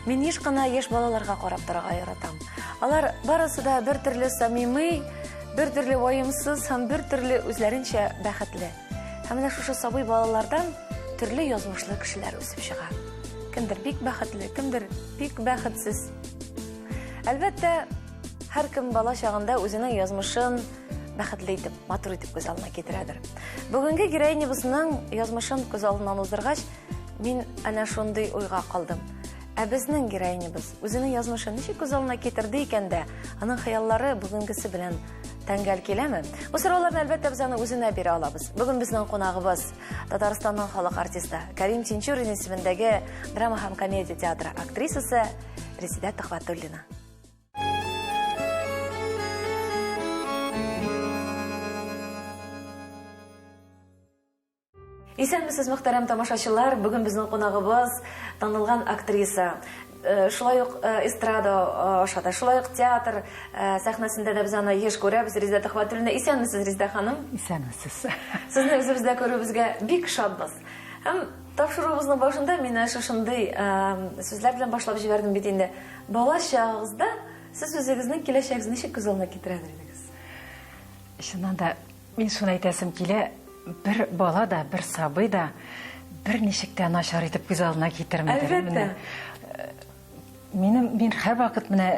Мин еш кына яшь балаларга карап торырга яратам. Алар барысы да бер төрле самими, бер төрле ваемсыз һәм бер төрле үзләренчә бәхетле. Һәм менә шушы сабый балалардан төрле язмышлы кешеләр үсеп чыга. Кемдер бик бәхетле, кемдер бик бәхетсез. Әлбәттә, һәркем бала чагында үзенең язмышын бәхетле итеп, матур итеп күз алдына китерәдер. Бүгенге героинябызның язмышын күз алдыннан уздыргач, мин әнә шундый уйга калдым. Ә безнең героинябыз үзенең язмышын ничек күз алдына китерде икән дә, аның хыяллары бүгенгесе белән тәңгәл киләме? Бу сорауларны, әлбәттә, без аны үзенә бирә алабыз. Бүген безнең кунагыбыз Татарстанның халык артисты, Карим Тинчурин исемендәге драма һәм комедия театры актрисасы Резидә Төхвәтуллина. Исәнмесез, мөхтәрәм тамашачылар. Бүген безнең кунагыбыз танылган актриса. Э, шулай ук э, эстрада э, аша да, шулай ук театр сәхнәсендә дә без аны еш күрәбез. Резидә Төхвәтуллина. Исәнмесез, Резидә ханым. Исәнмесез. Сезне үзебездә күрүебезгә бик шатбыз. Һәм тапшыруыбызның башында мин шушындый сүзләр белән башлап җибәрдем бит инде. Бала чагыгызда сез үзегезнең киләчәгегезне ничек күз алдына китерә идегез? Чыннан да, Мин шуны әйтәсем килә, бер бала да, бер сабый да берничек тә начар итеп күз алдына китермидер. Әлбәттә. Э, минем мин һәрвакыт менә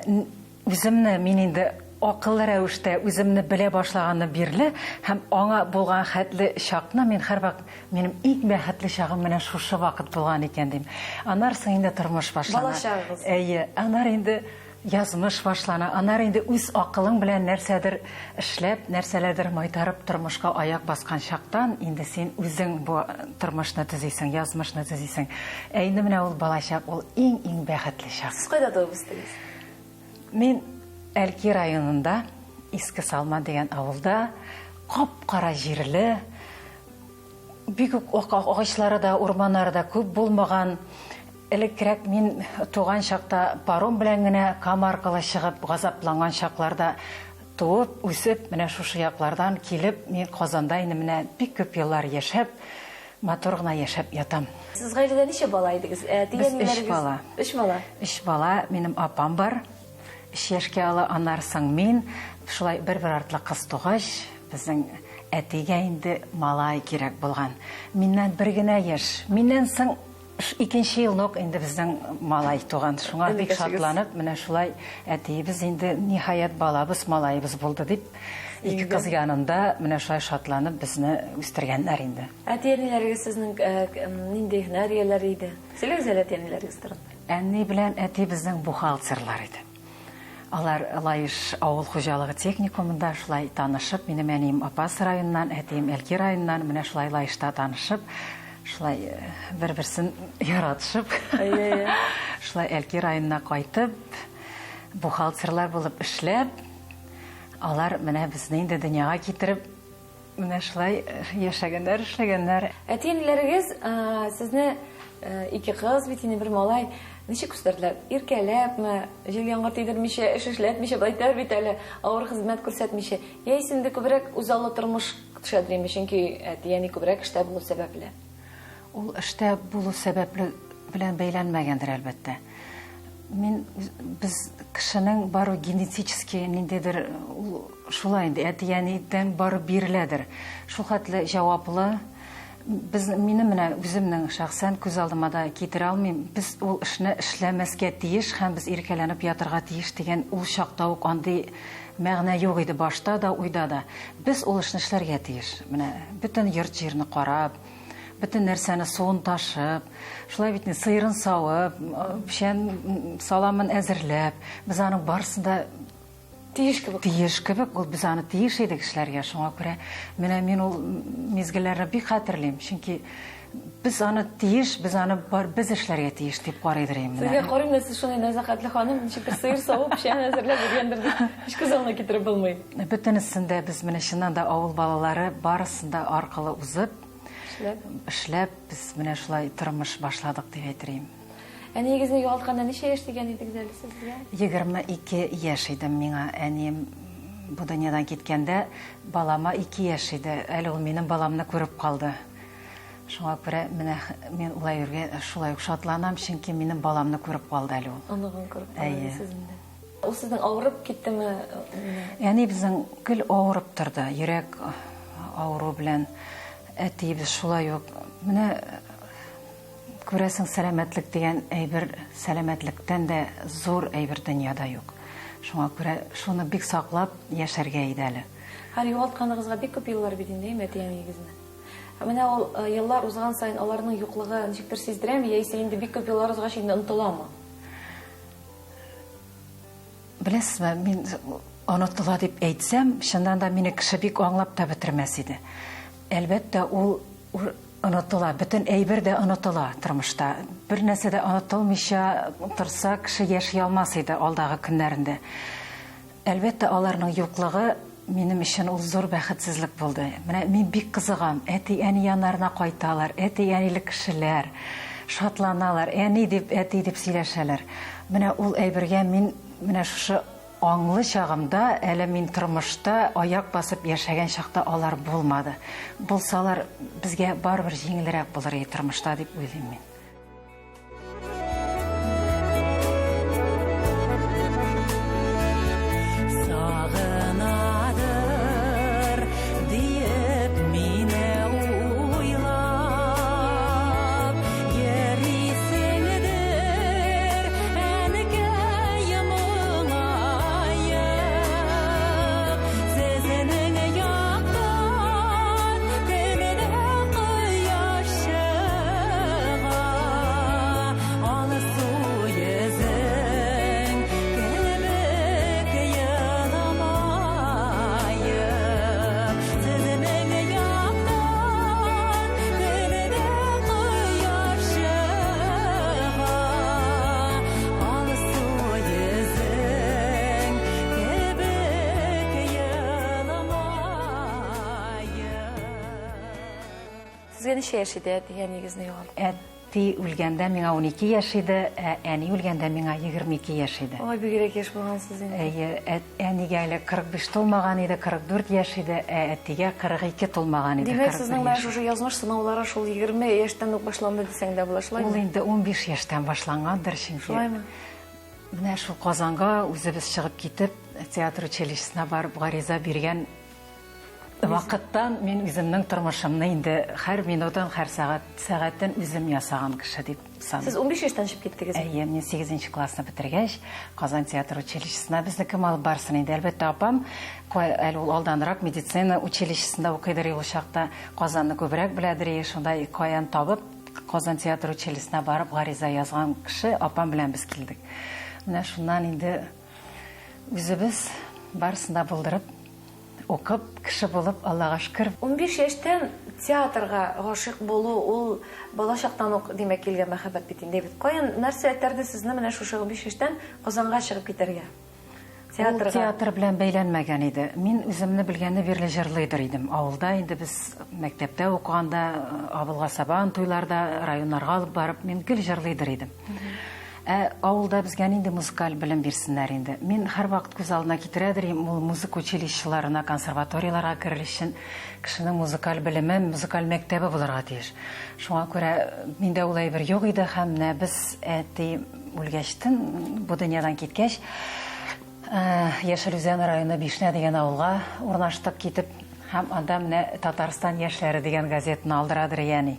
үземне мин инде акыллы рәвештә үземне белә башлаганны бирле һәм аңа булган хәтле чакны мин һәрвакыт минем иң бәхетле чагым менә шушы вакыт булган икән дим. Аннары соң инде тормыш башлана. Бала чагыгыз. Әйе, аннары инде Язмыш башлана, аннары инде үз акылың белән нәрсәдер эшләп, нәрсәләрдер майтарып тормышка аяк баскан чактан инде син үзең бу тормышны төзисең, язмышны төзисең. Ә инде менә ул балачак, ул иң-иң бәхетле чак. Сез кайда туып үстегез? Мин Әлки районында, Иске Салман дигән авылда, кап-кара җирле, Бик үк агачлары да, урманнары да күп булмаган. Элеккерәк мин туган чакта паром белән генә Кама аркылы чыгып газапланган чакларда туып, үсеп, менә шушы яклардан килеп, мин Казанда инде менә бик күп еллар яшәп, матур гына яшәп ятам. Сез гаиләдә ничә бала идегез? Әти-әниләрегез? Без өч бала. Өч бала. Өч бала. Минем апам бар. Өч яшькә олы, аннары соң мин. Шулай бер-бер артлы кыз тугач, Безнең әтигә инде малай кирәк булган. Миннән бер генә яшь. Миннән соң икенче елны ук инде безнең малай туган. Шуңа бик шатланып, менә шулай әтиебез инде ниһаять балабыз, малаебыз булды дип, ике кыз янында менә шулай шатланып безне үстергәннәр инде. Әти-әниләрегез сезнең э, нинди һөнәр ияләре иде? Сөйләгез әле әти-әниләрегез турында. Әни белән әти безнең бухгалтерлар иде. Алар Лаеш авыл хуҗалыгы техникумында шулай танышып, минем әнием Апас районыннан, әтием Әлки районыннан, менә шулай Лаешта танышып, шулай э, бер-берсен яратышып, шулай Әлки районына кайтып, бухгалтерлар булып эшләп, алар менә безне инде дөньяга китереп, Менә шулай э, яшәгәннәр, эшләгәннәр. Әти-әниләрегез э, сезне э, ике кыз бит инде бер малай ничек үстерделәр? Иркәләпме, җил яңгыр тидермичә, эш эшләтмичә, болай әйтәләр бит әле, авыр хезмәт күрсәтмичә. Яисә инде күбрәк үзаллы тормыш төшәдер инде, чөнки әти-әни күбрәк эштә булу сәбәпле. Ул эштә булу сәбәпле белән бәйләнмәгәндер, әлбәттә. Мин без кешенең бары генетически ниндидер ул шулай инде әти-әнидән бары биреләдер. Шул хәтле җаваплы. Без минем менә үземнең шәхсән күз алдыма да китерә алмыйм. Без ул эшне эшләмәскә тиеш һәм без иркәләнеп ятырга тиеш дигән ул чакта ук андый мәгънә юк иде башта да, уйда да. Без ул эшне эшләргә тиеш. Менә бөтен йорт-җирне карап, бөтен нәрсәне суын ташып, шулай бит инде сыерын савып, печән саламын әзерләп, без аның барысын да тиеш кебек. Тиеш кебек, ул без аны тиеш идек эшләргә. Шуңа күрә менә мин ул мизгелләрне бик хәтерлим, чөнки без аны тиеш, без аны бар без эшләргә тиеш дип карыйдыр инде. Сезгә карыйм да, сез шундый нәзакәтле ханым, ничектер сыер савып, печән әзерләп йөргәндер дип һич күз алдына китереп булмый. Бөтенесен дә без менә чыннан да авыл балалары барысын да аркылы узып, Эшләп. Эшләп, без менә шулай тормыш башладык дип әйтер идем. Әниегезне югалтканда ничә яшь дигән идегез әле сезгә? 22 яшь идем миңа әнием бу дөньядан киткәндә, балама 2 яшь иде. Әле ул минем баламны күреп калды. Шуңа күрә менә мин ул әйбергә шулай ук шатланам, чөнки минем баламны күреп калды әле ул. Оныгын күреп калды дисез инде. Ул сезнең авырып киттеме? Әни безнең гел авырып торды, йөрәк авыру белән. Әтиебез шулай ук. Менә күрәсең, сәламәтлек дигән әйбер, сәламәтлектән дә зур әйбер дөньяда юк. Шуңа күрә шуны бик саклап яшәргә иде әле. Хәер, югалтканыгызга бик күп еллар бит инде, әйме, әти-әниегезне? Ә менә ул еллар узган саен аларның юклыгы ничектер сиздерәме, яисә инде бик күп еллар узгач инде онытыламы? Беләсезме, мин онытыла дип әйтсәм, чыннан да мине кеше бик аңлап та бетермәс иде. Әлбәттә, ул онытыла, бөтен әйбер дә онытыла тормышта. Бер нәрсә дә онытылмыйча торса, кеше яши алмас иде алдагы көннәрендә. Әлбәттә, аларның юклыгы минем өчен ул зур бәхетсезлек булды. Менә мин бик кызыгам, әти-әни яннарына кайталар, әти-әниле кешеләр, шатланалар, әни дип, әти дип сөйләшәләр. Менә ул әйбергә мин менә шушы аңлы чагымда, әле мин тормышта аяк басып яшәгән чакта алар булмады. Булсалар, безгә барыбер җиңелрәк булыр иде тормышта дип уйлыйм мин. Сагынадыр диеп мине уйлап йөрисеңдер, әнкәй моңаеп. Сезнең яктан көнне кояш чыга. Алсу йөзең кебек елмаеп, Сезнең яктан көнне кояш чыга. Алсу йөзең кебек елмаеп. Сезгә ничә яшь иде әти-әниегезне югалтканда? Әти үлгәндә миңа 12 яшь иде, ә әни үлгәндә миңа 22 яшь иде. Ой, бигрәк яшь булгансыз инде. Әйе, әнигә әле 45 тулмаган иде, 44 яшь иде, ә әтигә 42 тулмаган иде. Димәк, сезнең менә шушы язмыш сынаулары шул 20 яшьтән үк башланды дисәң дә була, шулаймы? Ул инде 15 яшьтән башлангандыр, чөнки. Шулаймы? Менә шул Казанга үзебез чыгып китеп, театр училищесына барып гариза биргән вакыттан мин үземнең тормышымны инде һәр минутын, һәр сәгать, сәгатен үзем ясаган кеше дип саныйм. Сез 15 яшьтән чыгып киттегез? Әйе, мин 8 классны бетергәч, Казан театр училищесына безне кем алып барсын инде? Әлбәттә, апам, әле ул алданрак медицина училищесында укыйдыр ул чакта, Казанны күбрәк беләдер, шунда каян табып, Казан театр училищесына барып гариза язган кеше, апам белән без килдек. Менә шуннан инде үзебез барысын да булдырып, укып, кеше булып, Аллага шөкер. 15 яшьтән театрга гашыйк булу ул бала чактан ук, димәк, килгән мәхәббәт бит инде бит. Каян, нәрсә этәрде сезне менә шушы 15 яшьтән Казанга чыгып китәргә? Театрга. Ул театр белән бәйләнмәгән иде. Мин үземне белгәнне бирле җырлыйдыр идем. Авылда инде без мәктәптә укыганда, авылга сабан туйларда, районнарга алып барып, мин гел җырлыйдыр идем. Ә авылда безгә нинди музыкаль белем бирсеннәр инде? Мин һәрвакыт күз алдына китерәдер идем, ул музыка училищеларына, консерваторияләргә керер өчен кешенең музыкаль белеме, музыкаль мәктәбе булырга тиеш. Шуңа күрә миндә ул әйбер юк иде һәм менә без әти үлгәчтен, бу дөньядан киткәч, Яшел Үзән районы Бишнә дигән авылга урнаштык китеп һәм анда менә Татарстан яшьләре дигән газетаны алдырадыр әни.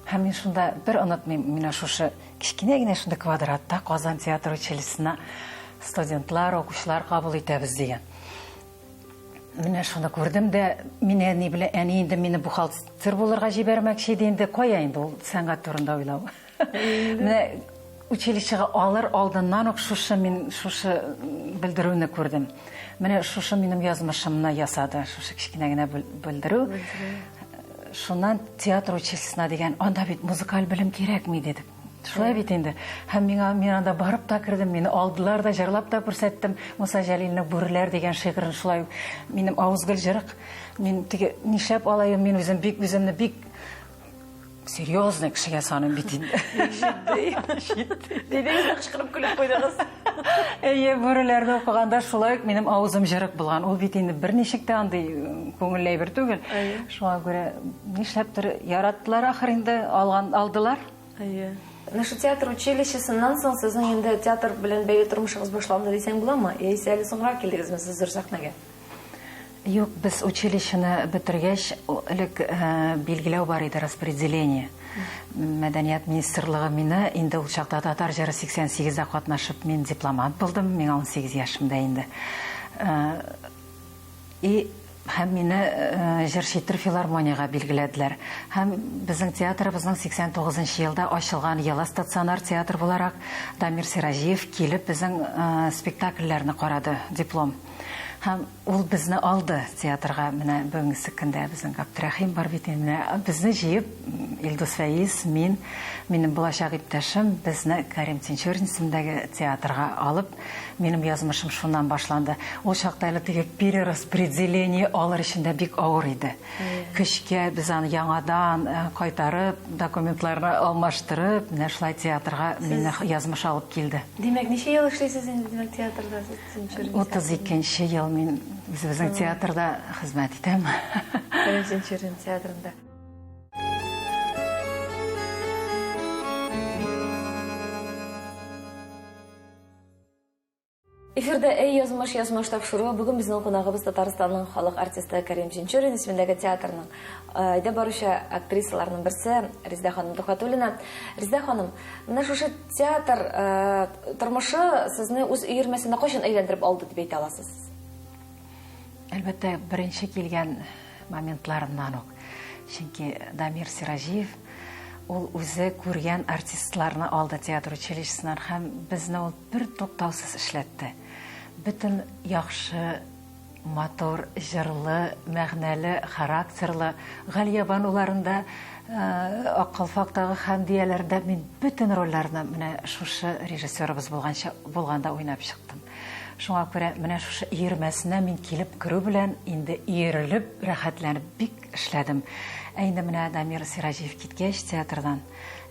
Һәм мин шунда бер онытмыйм, менә шушы кечкенә генә шундый квадратта Казан театр училищесына студентлар, укучылар кабул итәбез дигән. Менә шуны күрдем дә, мин әни белән әни инде мине бухгалтер булырга җибәрмәкче иде инде, кая инде ул сәнгать турында уйлау. Менә училищега алыр алдыннан ук шушы мин шушы белдерүне күрдем. Менә шушы минем язмышымны ясады, шушы кечкенә генә белдерү. Шуннан театр училищесына дигән, анда бит музыкаль белем кирәкми дидем. Шулай бит инде. Һәм миңа мин анда барып та кердем, мине алдылар да, җырлап та күрсәттем. Муса Җәлилнең Бүреләр дигән шигырен шулай минем авыз гел җырык. Мин теге нишләп алайым, мин үзем бик үземне бик серьезный кешегә саныйм бит инде. Җитди. Җитди. Дидегез дә кычкырып көлеп куйдыгыз. Әйе, бүреләрне укыганда шулай ук минем авызым җырык булган. Ул бит инде берничек тә андый күңелле әйбер түгел. Шуңа күрә нишләптер яраттылар ахыр инде, алган алдылар. Әйе. Менә шул театр училищесыннан соң сезнең инде театр белән бәйле тормышыгыз башланды дисәң буламы? Яисә әле соңрак килдегезме сез зур сәхнәгә? Юк, без училищены бетергәч, элек билгеләү бар иде, распределение. Мәдәният министрлыгы мине инде ул чакта Татар җыры 88-дә катнашып, мин дипломант булдым, миңа 18 яшемдә инде. И һәм мине җырчы итеп филармониягә билгеләделәр. Һәм безнең театрыбызның 89 нчы елда ачылган елы стационар театр буларак Дамир Сираҗиев килеп безнең спектакльләрне карады, диплом. Һәм ул безне алды театрга. Менә бүгенгесе көндә безнең Габдрәхим бар бит инде. Менә безне җыеп, Илдус Фәиз, мин, минем булачак иптәшем, безне Кәрим Тинчурин исемендәге театрга алып, минем язмышым шуннан башланды. Ул чакта әле теге перераспределение алыр өчен дә бик авыр иде. Көчкә без аны яңадан кайтарып, документларны алмаштырып, менә шулай театрга мине язмыш алып килде. Димәк, ничә ел эшлисез инде, димәк, театрда сез? 32 нче ел мин үзебезнең театрда хезмәт итәм. Кәрим Тинчурин театрында. Эфирда Эй, язмыш, язмыш тапшыруы. Бүген безнең кунагыбыз Татарстанның халык артисты Кәрим Тинчурин исемендәге театрның әйдәп баручы актрисаларының берсе Резидә ханым Төхвәтуллина. Резидә ханым, менә шушы Театр тормышы сезне үз өермәсендә кайчан әйләндереп алды дип әйтә аласыз? Әлбәттә, беренче килгән моментларыннан ук. Чөнки Дамир Сираҗиев ул үзе күргән артистларны алды театр училищесыннан һәм безне ул бер туктаусыз эшләтте. Бөтен яхшы Матур, җырлы, мәгънәле, характерлы Галиябануларында, Ак калфактагы Хәмдияләрдә мин бөтен рольләрне менә шушы режиссерыбыз булганча булганда уйнап чыктым. Шуңа күрә менә шушы өермәсенә мин килеп керү белән инде өерелеп, рәхәтләнеп бик эшләдем. Ә инде менә Дамир Сираҗиев киткәч театрдан,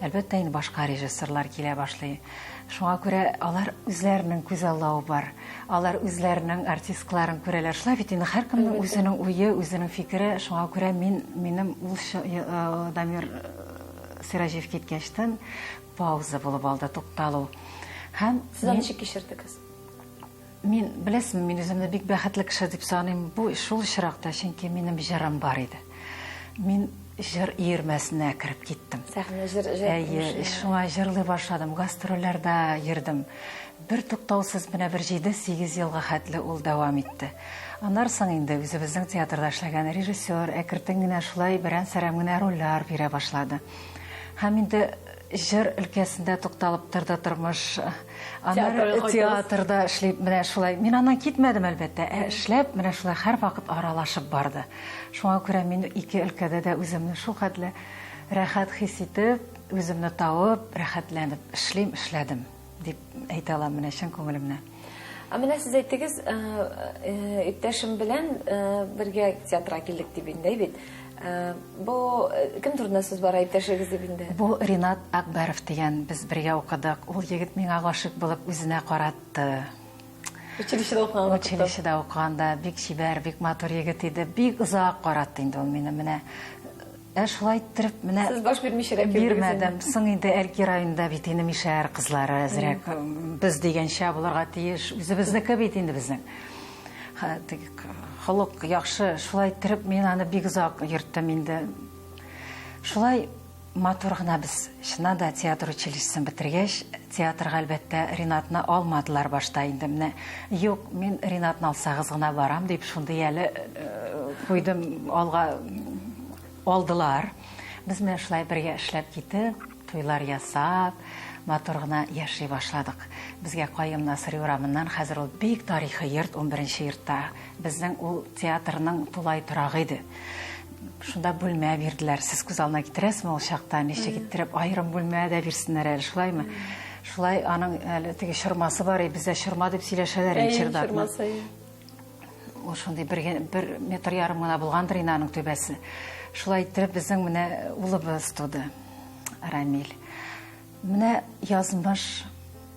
әлбәттә инде башка режиссерлар килә башлый. Шуңа күрә алар үзләренең күзаллавы бар. Алар үзләренең артисткаларын күрәләр. Шулай бит инде һәркемнең үзенең уе, үзенең фикере. Шуңа күрә мин минем ул Дамир Сираҗиев киткәчтен пауза булып алды, тукталу. Һәм Сез аны ничек кичердегез? Мин, беләсезме, мин үземне бик бәхетле кеше дип саныйм. Бу шул очракта, чөнки минем җырым бар иде. Мин җыр өермәсенә кереп киттем. Сәхнә җыр җыр. Әйе, шуңа җырлый башладым, гастрольләрдә йөрдем. Бер туктаусыз менә бер 7-8 елга хәтле ул дәвам итте. Аннан соң инде үзебезнең театрда эшләгән режиссер әкертен генә шулай берән-сәрән генә рольләр бирә башлады. Һәм инде җыр өлкәсендә тукталып торды тормыш. Аннары театрда эшлип, менә шулай. Мин аннан китмәдем, әлбәттә, ә эшләп, менә шулай һәрвакыт аралашып барды. Шуңа күрә мин ике өлкәдә дә үземне шулхәтле рәхәт хис итеп, үземне табып, рәхәтләнеп эшлим, эшләдем, дип әйтә алам менә чын күңелемнән. Ә менә сез әйттегез, иптәшем белән бергә театрга килдек дип инде, бит. Бу кем турында сүз бара, иптәшегез дип инде? Бу Ринат Акбәров дигән, без бергә укыдык. Ул егет миңа гашыйк булып үзенә каратты. Училищеда укыган вакытта. Училищеда укыганда бик чибәр, бик матур егет иде. Бик озак каратты инде ул мине менә. Ә шулай иттереп менә Сез баш бирмичәрәк Бирмәдем. Соң инде Әлки районында бит инде мишәр кызлары әзрәк без дигәнчә булырга тиеш. Үзебезнеке бит инде безнең. Холык яхшы, шулай иттереп мин аны бик озак йөрттем инде. Шулай матур гына без чыннан да театр училищесын бетергәч, театрга әлбәттә Ринатны алмадылар башта инде. Менә юк, мин Ринатны алсагыз гына барам дип шундый әле э, куйдым алга алдылар. Без менә шулай бергә эшләп китеп, туйлар ясап, матур гына яши башладык. Безгә Каюм Насыйри урамыннан, хәзер ул бик тарихи йорт, унберенче йортта. Безнең ул театрның тулай торагы иде. Шунда бүлмә бирделәр. Сез күз алдына китерәсезме ул чакта ничек иттереп аерым бүлмә дә бирсеннәр әле, шулаймы? Шулай аның әле теге чормасы бар, бездә чорма дип сөйләшәләр инде чердакны. Чормасы. Ул шундый бер, бер метр ярым гына булгандыр инде аның түбәсе. Шулай иттереп безнең менә улыбыз туды, Рамиль. Менә язмыш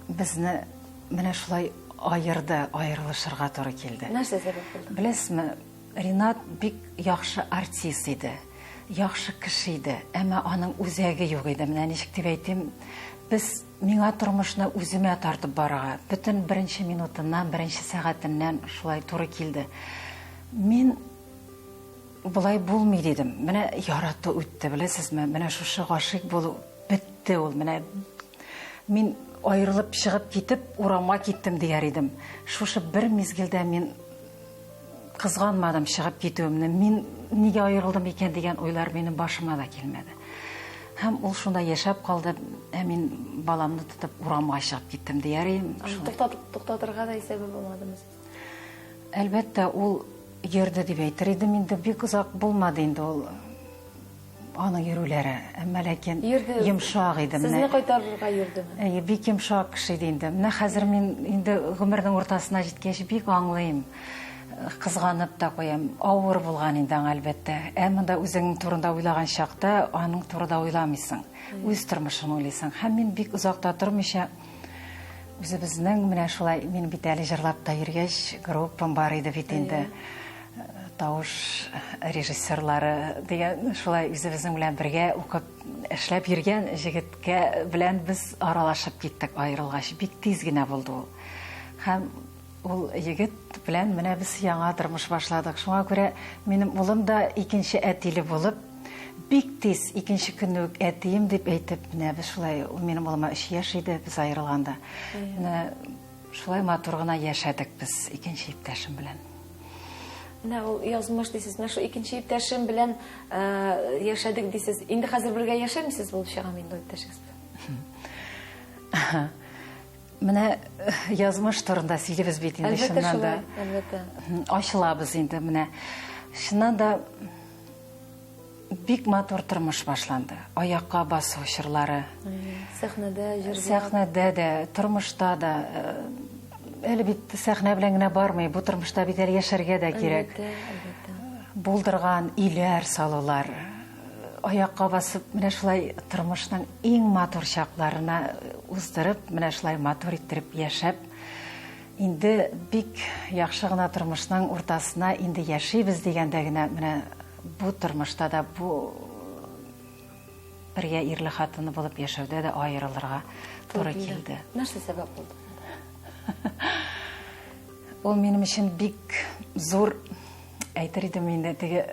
безне менә шулай аерды, аерылышырга туры килде. Нәрсә сәбәп булды? Беләсезме, Ринат бик яхшы артист иде, яхшы кеше иде, әмма аның үзәге юк иде. Менә ничек дип әйтим, без миңа тормышны үземә тартып барырга, бөтен беренче минутыннан, беренче сәгатеннән шулай туры килде. Мин болай булмый дидем. Менә ярату үтте, беләсезме? Менә шушы гашыйк булу бетте ул. Менә мин аерылып чыгып китеп, урамга киттем дияр идем. Шушы бер мизгелдә мин кызганмадым чыгып китүемне. Мин нигә аерылдым икән дигән уйлар минем башыма да килмәде. Һәм ул шунда яшәп калды, ә мин баламны тотып урамга чыгып киттем дияр идем. Туктатып, туктатырга да исәбе булмадымы? Әлбәттә, ул йөрде дип әйтер идем инде, бик озак булмады инде ул аның йөрүләре. Әмма ләкин йомшак иде. Сезне кайтарырга йөрдеме? Әйе, бик йомшак кеше иде инде. Менә хәзер мин инде гомернең уртасына җиткәч бик аңлыйм. Кызганып та куям. Авыр булган инде аңа, әлбәттә. Ә монда үзең турында уйлаган чакта аның турында уйламыйсың. Үз тормышың уйлыйсың. Һәм мин бик озак та тормыйча үзебезнең менә шулай, мин бит әле җырлап та йөргәч, группам бар иде бит инде. Тавыш режиссерлары дигән шулай үзебезнең белән бергә укып эшләп йөргән җегеткә белән без аралашып киттек аерылгач. Бик тиз генә булды ул. Һәм ул егет белән менә без яңа тормыш башладык. Шуңа күрә минем улым да икенче әтиле булып, бик тиз икенче көнне үк әтием дип әйтеп, менә без шулай, минем улыма 3 яшь иде без аерылганда. Менә шулай матур гына яшәдек без икенче иптәшем белән. Менә ул язмыш дисез, менә шул икенче иптәшем белән яшәдек дисез. Инде хәзер бергә яшәмисез булып чыгамы инде ул иптәшегез белән? Менә язмыш турында сөйлибез бит инде чыннан да. Әлбәттә. Ачылабыз инде менә. Чыннан да бик матур тормыш башланды. Аякка басу чорлары. Сәхнәдә җырлап. Сәхнәдә дә, тормышта да. Әле бит сәхнә белән генә бармый, бу тормышта бит әле яшәргә дә кирәк. Әлбәттә, әлбәттә. Булдырган өйләр салулар. Аякка басып, менә шулай тормышның иң матур чакларына уздырып, менә шулай матур иттереп яшәп, инде бик яхшы гына тормышның уртасына инде яшибез дигәндә генә менә бу тормышта да, бу бергә ирле хатыны булып яшәүдә дә аерылырга туры килде. Нәрсә сәбәп булды? Ул минем өчен бик зур, әйтер идем инде, теге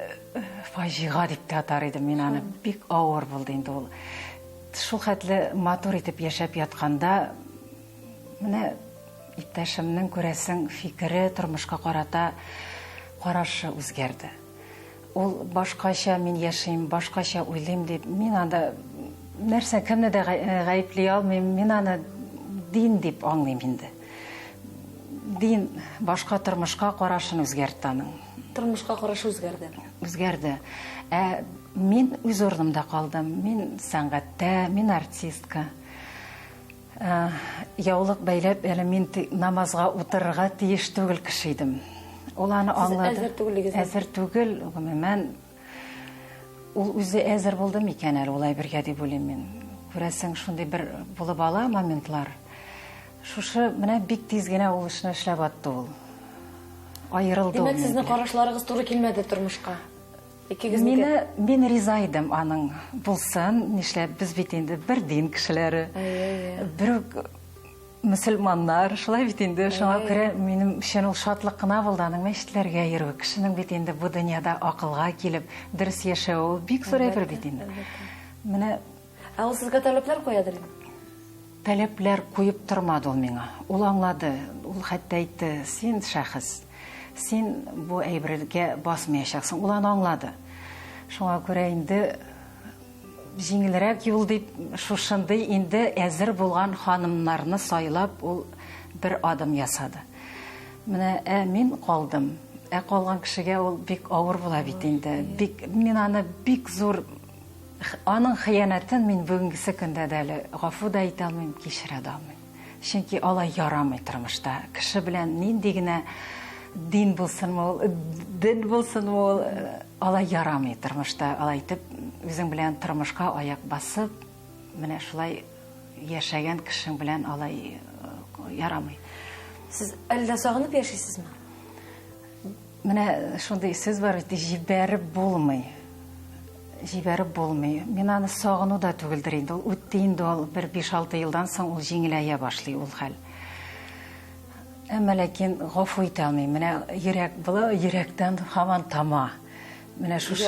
фаҗига дип тә атар идем мин аны. Бик авыр булды инде ул. Шул хәтле матур итеп яшәп ятканда, менә иптәшемнең, күрәсең, фикере тормышка карата карашы үзгәрде. Ул башкача мин яшим, башкача уйлыйм дип, мин анда нәрсә, кемне дә гаепли алмыйм, мин аны дин дип аңлыйм инде. Дин башка тормышка карашын үзгәртте аның. Тормышка карашы үзгәрде. Үзгәрде. Ә мин үз урынымда калдым. Мин сәнгатьтә, мин артистка. Яулык бәйләп, әле мин намазга утырырга тиеш түгел кеше идем. Ул аны аңлады. Әзер түгел. Әзер түгел, гомумән. Ул үзе әзер булды микән әле улай бергә дип уйлыйм мин. Күрәсең, шундый бер булып ала моментлар. Шушы менә бик тиз генә ул эшне эшләп атты ул. Аерылды ул. Димәк, сезнең карашларыгыз туры килмәде тормышка. Икегезнеке. Мин риза идем аның булсын, нишләп без бит инде бер дин кешеләре. Бер үк мөселманнар, шулай бит инде. Шуңа күрә минем өчен ул шатлык кына булды аның мәчетләргә йөрүе. Кешенең бит инде бу дөньяда акылга килеп, дөрес яшәве ул бик зур әйбер бит инде. Менә. Ә ул сезгә таләпләр куядыр инде? Таләпләр куеп тормады ул миңа. Ул аңлады, ул хәтта әйтте, син шәхес, син бу әйбергә басмаячаксың. Ул аны аңлады. Шуңа күрә инде җиңелрәк юл дип шушындый инде әзер булган ханымнарны сайлап ул бер адым ясады. Менә ә мин калдым. Ә калган кешегә ул бик авыр була бит инде. Бик мин аны бик зур аның хыянәтен мин бүгенгесе көндә дә әле гафу да итә алмыйм, кичерә дә алмыйм. Чөнки алай ярамый тормышта. Кеше белән нинди генә дин булсынмы ул, дин булсынмы ул, алай ярамый тормышта. Алай итеп үзең белән тормышка аяк басып, менә шулай яшәгән кешең белән алай. ярамый. Сез әле дә сагынып яшисезме? Менә шундый сүз бар бит, җибәреп булмый. Җибәреп булмый. Мин аны сагыну да түгелдер инде. Ул үтте инде ул бер 5-6 елдан соң ул җиңеләя башлый ул хәл. Әмма ләкин гафу итә алмыйм. Менә йөрәк була, йөрәктән һаман тама. Менә шушы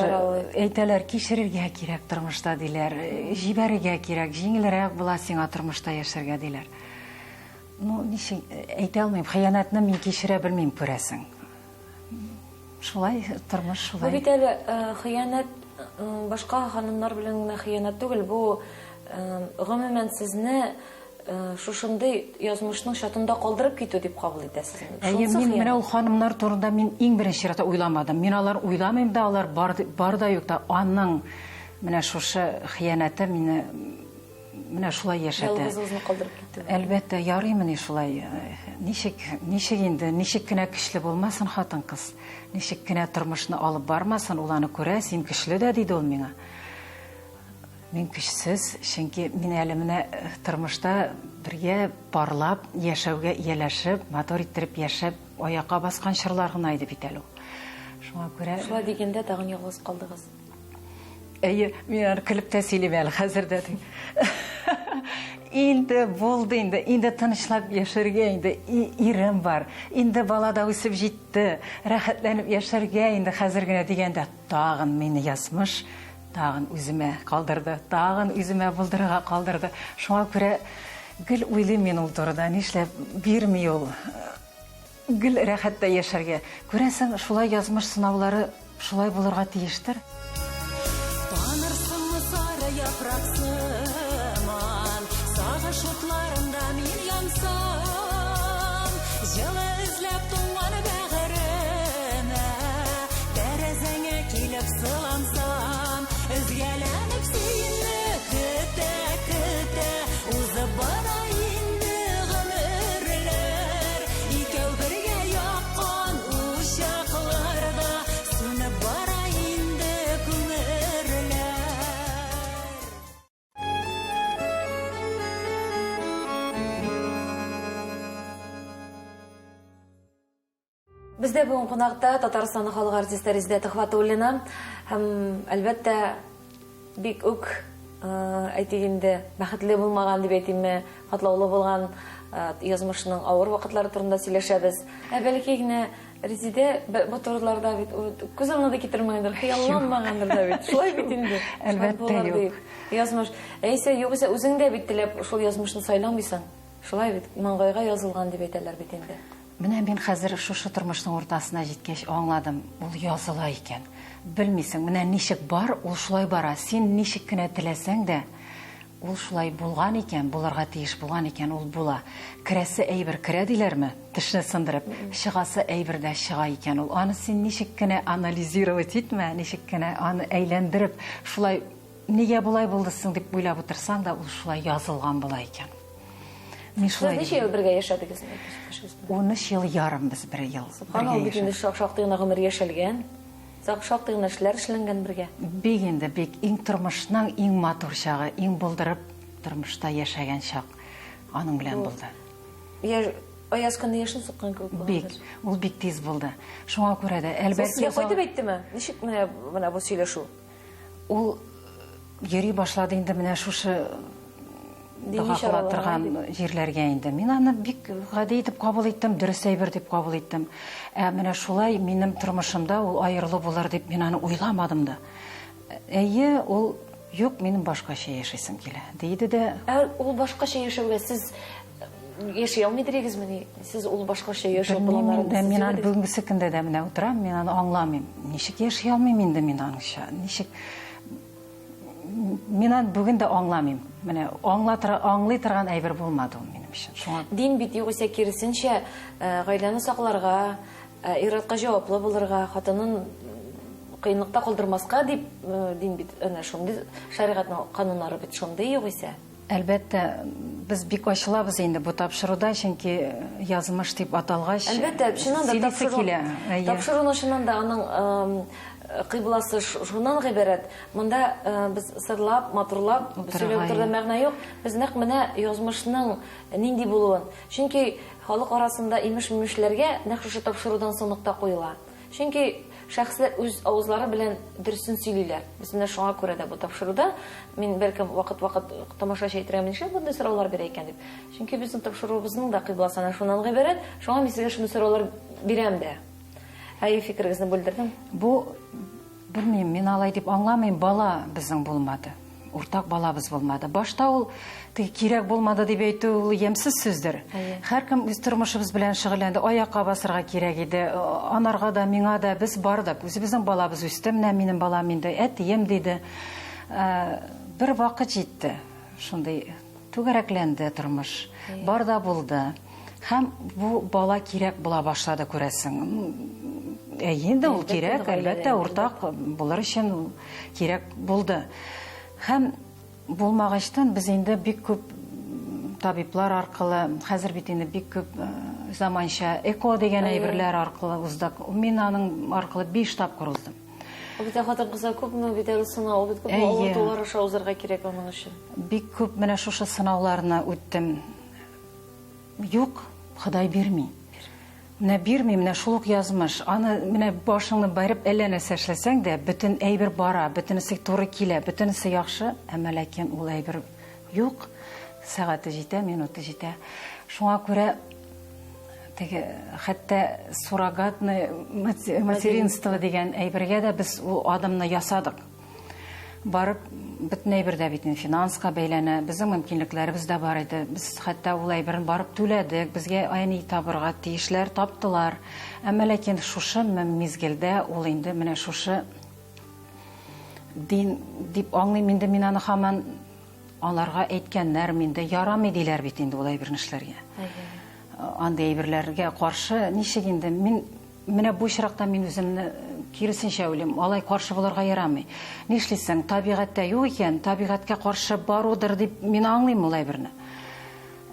әйтәләр, кичерергә кирәк тормышта диләр, җибәрергә кирәк, җиңелрәк була сиңа тормышта яшәргә диләр. Ну, ничек әйтә алмыйм, хыянәтне мин кичерә белмим, күрәсең. Шулай, тормыш шулай. Бу бит әле хыянәт башка ханымнар белән генә хыянәт түгел, бу гомумән сезне шушындый язмышның чатында калдырып китү дип кабул итәсезме? Әйе, мин менә ул ханымнар турында мин иң беренче чиратта уйламадым. Мин алар уйламыйм да, алар бар, бар да юк та. Аның менә шушы хыянәте мине менә шулай яшәтә. Ялгызыгызны калдырып китү. Әлбәттә, ярыймыни шулай. Ничек, ничек инде, ничек кенә көчле булмасын хатын-кыз, ничек кенә тормышны алып бармасын, ул аны күрә, син көчле дә, диде ул миңа. Мин көчсез, чөнки мин әле менә тормышта бергә парлап яшәүгә ияләшеп, матур иттереп яшәп, аякка баскан чорлар гына иде бит әле ул. Шуңа күрә. Шулай дигәндә тагын ялгыз калдыгыз. Әйе, мин аны көлеп тә сөйлим әле хәзер дә. Инде булды инде, инде тынычлап яшәргә инде, ирем бар, инде бала да үсеп җитте, рәхәтләнеп яшәргә инде хәзер генә дигәндә, тагын мине язмыш тагын үземә калдырды, тагын үземә булдырырга калдырды. Шуңа күрә гел уйлыйм мин ул турыда, нишләп бирми ул гел рәхәттә яшәргә. Күрәсең, шулай язмыш сынаулары шулай булырга тиештер. Танырсыңмы сары яфрак сыман, Сагыш утларында мин янсам, Җылы эзләп туңган бәгыремә, Тәрәзәңә килеп сылансам, Өзгәләнеп сине көтә-көтә, Узып бара инде гомерләр. Икәү бергә яккан учакларда Сүнеп бара инде күмерләр. Бездә бүген кунакта Татарстан халык артисты Резидә Төхвәтуллина һәм, әлбәттә, бик үк әйтик инде, бәхетле булмаган дип әйтимме, катлаулы булган язмышның авыр вакытлары турында сөйләшәбез. Ә бәлки генә Резидә бу турыларда бит күз алдына да китермәгәндер, хыялланмагандыр да бит. Шулай бит инде. Әлбәттә, юк. Язмыш. Әйсә, югыйсә үзең дә бит теләп шул язмышны сайламыйсың. Шулай бит, маңгайга язылган дип әйтәләр бит инде. Менә мин хәзер шушы тормышның уртасына җиткәч аңладым, ул языла икән. Белмисең, менә ничек бар, ул шулай бара. Син ничек кенә теләсәң дә, ул шулай булган икән, булырга тиеш булган икән, ул була. Керәсе әйбер керә диләрме? Тешне сындырып, чыгасы әйбер дә чыга икән ул. Аны син ничек кенә анализировать итмә, ничек кенә аны әйләндереп, шулай нигә болай булды соң дип уйлап утырсаң да, ул шулай язылган була икән. Мин шулай. Сез ничә ел бергә яшәдегез? 13 ел ярым без бер ел. Субханалла, бит инде шактый гына гомер яшәлгән. Шактый гына эшләр эшләнгән бергә. Бик инде, бик иң тормышның иң матур чагы, иң булдырып тормышта яшәгән чак аның белән булды. Аяз көнне яшен суккан кебек булгандыр. Бик, ул бик тиз булды. Шуңа күрә дә, әлбәттә. Сезгә кайтып әйттеме? Ничек менә менә бу сөйләшү? Ул йөри башлады инде менә шушы дога кыла торган җирләргә инде. Мин аны бик гади итеп кабул иттем, дөрес әйбер дип кабул иттем. Ә менә шулай минем тормышымда ул аерылу булыр дип мин аны уйламадым да. Әйе, ул юк, минем башкача яшисем килә, диде дә. Ә ул башкача яшәүгә сез яши алмый дидегезмени? Сез ул башкача яшәү планнарын Белмим, мин аны бүгенгесе көндә дә менә утырам, мин аны аңламыйм. Ничек яши алмыйм инде мин аңча? Ничек Мин аны бүген дә аңламыйм. Менә аңлатыр, аңлый торган әйбер булмады ул минем өчен. Шуңа Дин бит югыйсә киресенчә, гаиләне сакларга, ир-атка җаваплы булырга, хатынын кыенлыкта калдырмаска дип, дин бит әнә шундый, шәригатьнең кануннары бит шундый югыйсә. Әлбәттә, без бик ачылабыз инде бу тапшыруда, чөнки язмыш дип аталгач, Әлбәттә, чыннан да сөйлисе тапшыру, килә. Әйе. тапшыруның чыннан да аның кыйбласы шуннан гыйбарәт. Монда без сырлап, матурлап сөйләп утыруда мәгънә юк. Без нәкъ менә язмышның нинди булуын. Чөнки халык арасында имеш-мимешләргә нәкъ шушы тапшырудан соң нокта куела. Чөнки шәхесләр үз авызлары белән дөресен сөйлиләр. Без менә шуңа күрә дә бу тапшыруда мин бәлкем вакыт-вакыт тамашачы әйтергә нишләп мондый сораулар бирә икән дип. Чөнки безнең тапшыруыбызның да кыйбласы әнә шуннан гыйбарәт. Шуңа мин сезгә шундый сораулар бирәм дә. Әйе, фикерегезне бүлдердем. Бу, белмим, мин алай дип аңламыйм, бала безнең булмады. Уртак балабыз булмады. Башта ул теге кирәк булмады дип әйтү ул ямьсез сүздер. Һәркем үз тормышыбыз белән шөгыльләнде. Аякка басырга кирәк иде. Анарга да, миңа да без бардык. Үзебезнең балабыз үсте, менә минем балам инде, әтием диде. Бер вакыт җитте. Шундый түгәрәкләнде тормыш. Бар да булды. Һәм бу бала кирәк була башлады, күрәсең. Әйе инде ул кирәк, әлбәттә, уртак булыр өчен ул кирәк булды. Һәм булмагачтан без инде бик күп табиблар аркылы, хәзер бит инде бик күп заманча ЭКО дигән әйберләр аркылы уздык. Мин аның аркылы 5 тапкыр уздым. Ул бит хатын-кызга күпме бит әле сынау, ул бит күпме авыртулар аша узарга кирәк аның өчен. Бик күп менә шушы сынауларны үттем. Юк, Ходай бирми. Менә бирми, менә шул ук язмыш. Аны менә башыңны бәреп әллә нәрсә эшләсәң дә, бөтен әйбер бара, бөтенесе туры килә, бөтенесе яхшы, әмма ләкин ул әйбер юк. Сәгате җитә, минуты җитә. Шуңа күрә теге хәтта суррогатное материнство дигән әйбергә дә без ул адымны ясадык. Барып, бөтен әйбер дә бит инде финанска бәйләнә. Безнең мөмкинлекләребез дә бар иде. Без хәтта ул әйберен барып түләдек. Безгә әни табырга тиешләр таптылар. Әмма ләкин шушы мизгелдә ул инде менә шушы дин дип аңлыйм инде мин аны һаман аларга әйткәннәр инде ярамый диләр бит инде ул әйберне эшләргә. Андый әйберләргә каршы ничек инде мин менә бу очракта мин үземне киресенчә уйлыйм. Алай каршы булырга ярамый. Нишлисең? Табигатьтә юк икән, табигатькә каршы барудыр дип мин аңлыйм ул әйберне.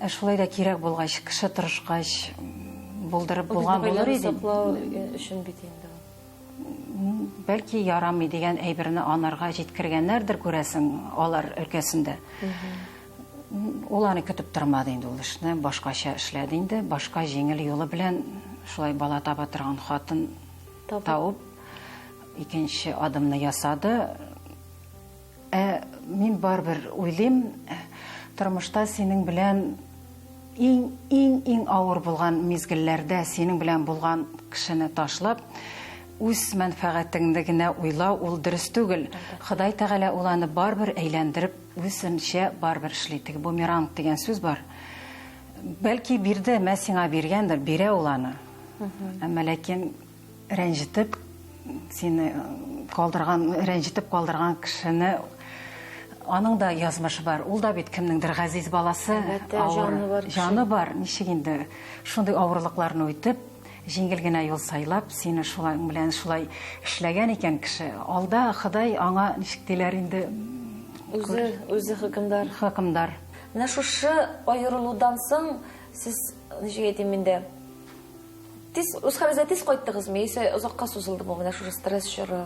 Ә шулай да кирәк булгач, кеше тырышкач, булдырып булган булыр иде. Саклау өчен бит инде. Бәлки ярамый дигән әйберне анарга җиткергәннәрдер, күрәсең, алар өлкәсендә. Ул аны көтеп тормады инде ул эшне, башкача эшләде инде, башка җиңел юлы белән шулай бала таба торган хатын табып, икенче адымны ясады. Ә мин барыбер уйлыйм, тормышта синең белән иң, иң, иң авыр булган мизгелләрдә синең белән булган кешене ташлап, үз мәнфәгатеңне генә уйлау ул дөрес түгел. Ходай Тәгалә ул аны барыбер әйләндереп, үзенчә барыбер эшли. Теге бумеранг дигән сүз бар. Бәлки бирде, мә сиңа биргәндер, бирә ул аны. Әмма ләкин рәнҗетеп, сине калдырган, рәнҗетеп калдырган кешене аның да язмышы бар. Ул да бит кемнеңдер газиз баласы, Әлбәттә, җаны бар кеше. Җаны бар. Ничек инде шундый авырлыкларны үтеп, җиңел генә юл сайлап, сине шулай белән шулай эшләгән икән кеше. Алда Ходай аңа ничек диләр инде? Үзе, үзе хөкемдар. Хөкемдар. Менә шушы аерылудан соң сез ничек әйтим инде? Тиз, үз хәлегездә тиз кайттыгызмы, яисә озакка сузылды бу менә шушы стресс чоры?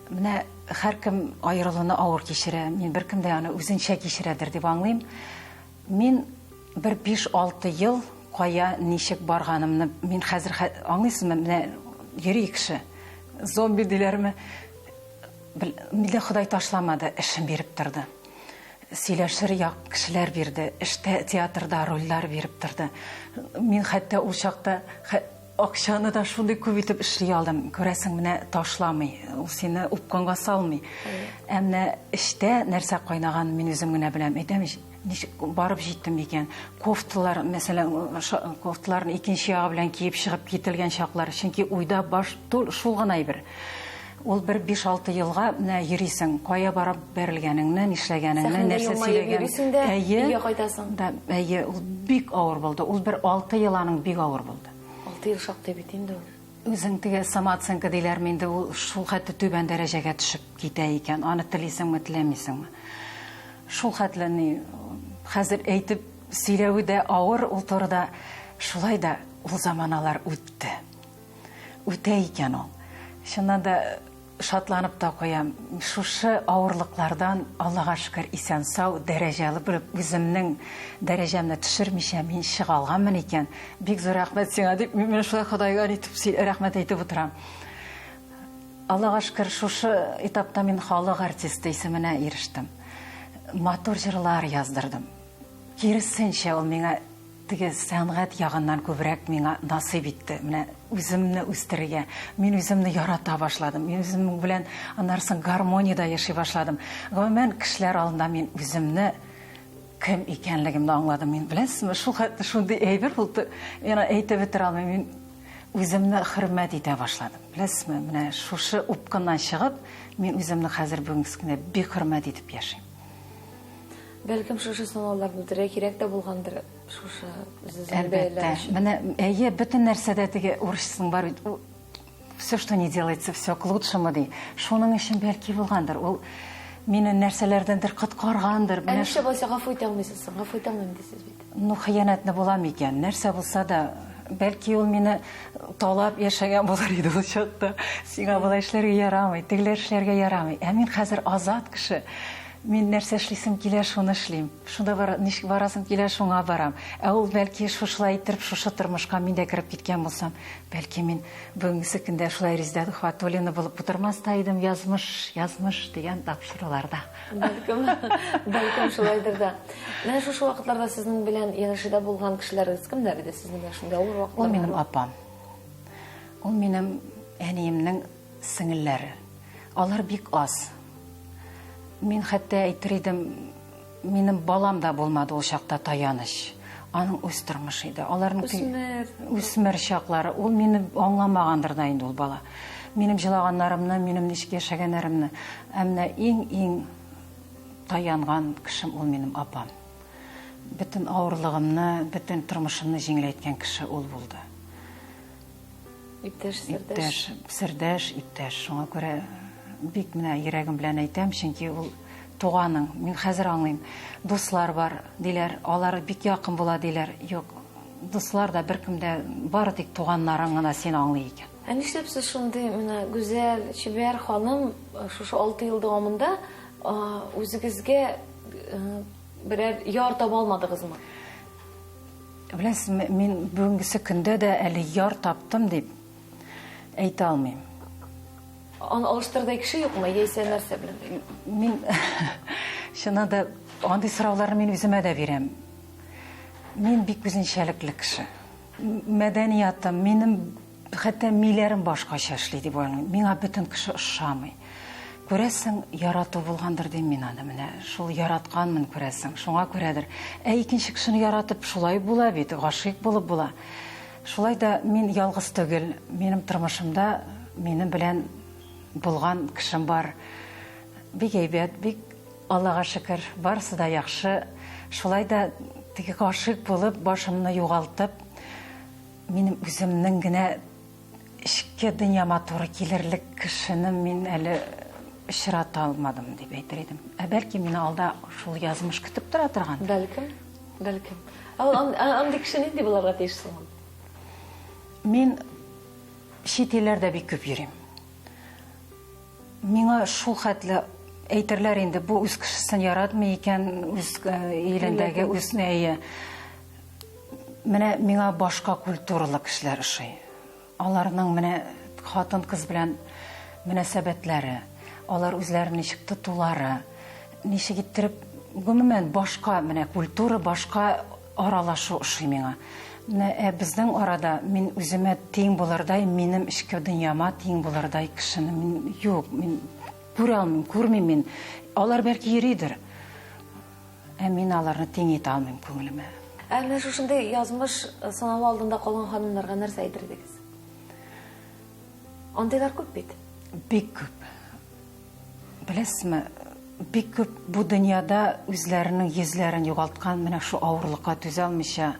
Менә һәркем аерылуны авыр кичерә. Мин беркем дә аны үзенчә кичерәдер дип аңлыйм. Мин бер 5-6 ел кая ничек барганымны мин хәзер аңлыйсызмы? Менә йөри кеше. Зомби диләрме? Мине Ходай ташламады, эшем биреп торды. Сөйләшер як кешеләр бирде, эштә театрда рольләр биреп торды. Мин хәтта ул чакта акчаны да шундый күп итеп эшли алдым. Күрәсең, менә ташламый, ул сине упкынга салмый. Ә менә эштә нәрсә кайнаганын мин үзем генә беләм. Әйтәм ич, ничек барып җиттем икән. Кофталар, мәсәлән, кофталарны икенче ягы белән киеп чыгып кителгән чаклар. Чөнки уйда баш шул гына әйбер. Ул бер 5-6 елга менә йөрисең, кая барып бәрелгәнеңне, нишләгәнеңне, Сәхнәдә нәрсә елмаеп сөйләгән. йөрисең дә, Әйе. өйгә кайтасың. Да, әйе, ул бик авыр булды. Ул бер 6 ел аның бик авыр булды. 6 ел шактый бит инде ул. Үзең теге самооценка диләрме инде, ул шул хәтле түбән дәрәҗәгә төшеп китә икән. Аны телисеңме, теләмисеңме? Шул хәтле ни, хәзер әйтеп сөйләве дә авыр ул турыда. Шулай да ул заманалар үтте. Үтә икән ул. Чыннан да Шатланып та куям. Шушы авырлыклардан, Аллага шөкер, исән-сау, дәрәҗәле булып, үземнең дәрәҗәмне төшермичә мин чыга алганмын икән. Бик зур рәхмәт сиңа, дип, мин менә шулай Ходайга әйтеп, рәхмәт әйтеп утырам. Аллага шөкер, шушы этапта мин халык артисты исеменә ирештем. Матур җырлар яздырдым. Киресенчә, ул миңа Теге сәнгать ягыннан күбрәк миңа насыйп итте. Менә үземне үстерергә. Мин үземне ярата башладым. Мин үзем белән аннары соң гармониядә яши башладым. Гомумән, кешеләр алдында мин үземне кем икәнлегемне аңладым. Мин, беләсезме, шул хәтле шундый әйбер булды, мин аны әйтеп бетерә алмыйм. Мин үземне хөрмәт итә башладым. Беләсезме, менә шушы упкыннан чыгып, мин үземне хәзер бүгенге көндә бик хөрмәт итеп яшим. Бәлкем шушы сынауларны үтәргә кирәк тә булгандыр, шушы үз-үзеңне Әлбәттә. бәяләр өчен. Менә әйе, бөтен нәрсәдә теге урысчаның бар бит. Все, что не делается, все к лучшему ди. Шуның өчен бәлки булгандыр. Ул мине нәрсәләрдәндер коткаргандыр. Ә нишләп алайса гафу итә алмыйсыз соң? Гафу итә алмыйм дисез бит. Ну, хыянәтне була микән? Нәрсә булса да, бәлки ул мине талап яшәгән булыр иде ул чакта. Сиңа болай эшләргә ярамый, тегеләр эшләргә ярамый. Ә мин хәзер азат кеше. Мин нәрсә эшлисем килә, шуны эшлим. Шунда бар, ничек барасым килә, шуңа барам. Ә ул бәлки шушылай иттереп, шушы тормышка мин дә кереп киткән булсам, бәлки мин бүгенгесе көндә шулай Резидә Төхвәтуллина булып утырмас та идем, язмыш, язмыш дигән тапшыруларда. Бәлкем, бәлкем шулайдыр да. Менә шушы вакытларда сезнең белән янәшәдә булган кешеләрегез кемнәр иде сезнең белән шундый авыр вакытларда? Ул минем апам. Ул минем әниемнең сеңелләре. Алар бик аз. Мин хәтта әйтер идем, минем балам да булмады ул чакта таяныч. Аның үз тормышы иде. Аларның үсмер, үсмер чаклары. Ул мине аңламагандыр да инде ул бала. Минем җылаганнарымны, минем ничек яшәгәннәремне. Ә менә иң-иң таянган кешем ул минем апам. Бөтен авырлыгымны, бөтен тормышымны җиңеләйткән кеше ул булды. Иптәш, сердәш. Иптәш, сердәш, иптәш. Шуңа күрә бик менә йөрәгем белән әйтәм, чөнки ул туганың. Мин хәзер аңлыйм. Дуслар бар, диләр, алар бик якын була, диләр. Юк, дуслар да беркем дә бары тик туганнарың гына сине аңлый икән. Ә нишләп сез шундый менә гүзәл, чибәр ханым шушы 6 ел дәвамында үзегезгә берәр яр таба алмадыгызмы? Беләсезме, мин бүгенгесе көндә дә әле яр таптым дип әйтә алмыйм. Аны алыштырырдай кеше юкмы, яисә нәрсә белән бәйле? Мин чыннан да андый сорауларны мин үземә дә бирәм. Мин бик үзенчәлекле кеше. Мәдәниятым, минем Хәтта миләрем башкача эшли дип уйлыйм. Миңа бөтен кеше ошамый. Күрәсең, ярату булгандыр дим мин аны. Менә шул яратканмын, күрәсең. Шуңа күрәдер. Ә икенче кешене яратып шулай була бит, гашыйк булып була. Шулай да мин ялгыз түгел. Минем тормышымда минем белән булган кешем бар. Бик әйбәт, бик Аллага шөкер, барысы да яхшы. Шулай да теге гашыйк булып, башымны югалтып, Минем үземнең генә эчке дөньяма туры килерлек кешене мин әле очрата алмадым дип әйтер идем. Ә бәлки мине алда шул язмыш көтеп тора торган. Бәлкем, бәлкем. Ә ул андый кеше нинди булырга тиеш соң ул? Мин чит илләрдә бик күп йөрим. Миңа шул хәтле әйтерләр инде, бу үз кешесен яратмый икән, үз илендәге үз әйе. Менә миңа башка культуралы кешеләр ошый. Аларның менә хатын-кыз белән мөнәсәбәтләре, алар үзләрен ничек тотулары, ничек иттереп, гомумән, башка менә культура, башка аралашу ошый миңа. Менә ә безнең арада мин үземә тиң булырдай, минем эчке дөньяма тиң булырдай кешене мин юк, мин күрә алмыйм, күрмим мин. Алар бәлки йөридер. Ә мин аларны тиң итә алмыйм күңелемә. Ә менә шушындый язмыш сынавы алдында калган ханымнарга нәрсә әйтер идегез? Андыйлар күп бит. Бик күп. Беләсезме, бик күп бу дөньяда үзләренең йөзләрен югалткан, менә шул авырлыкка түзә алмыйча,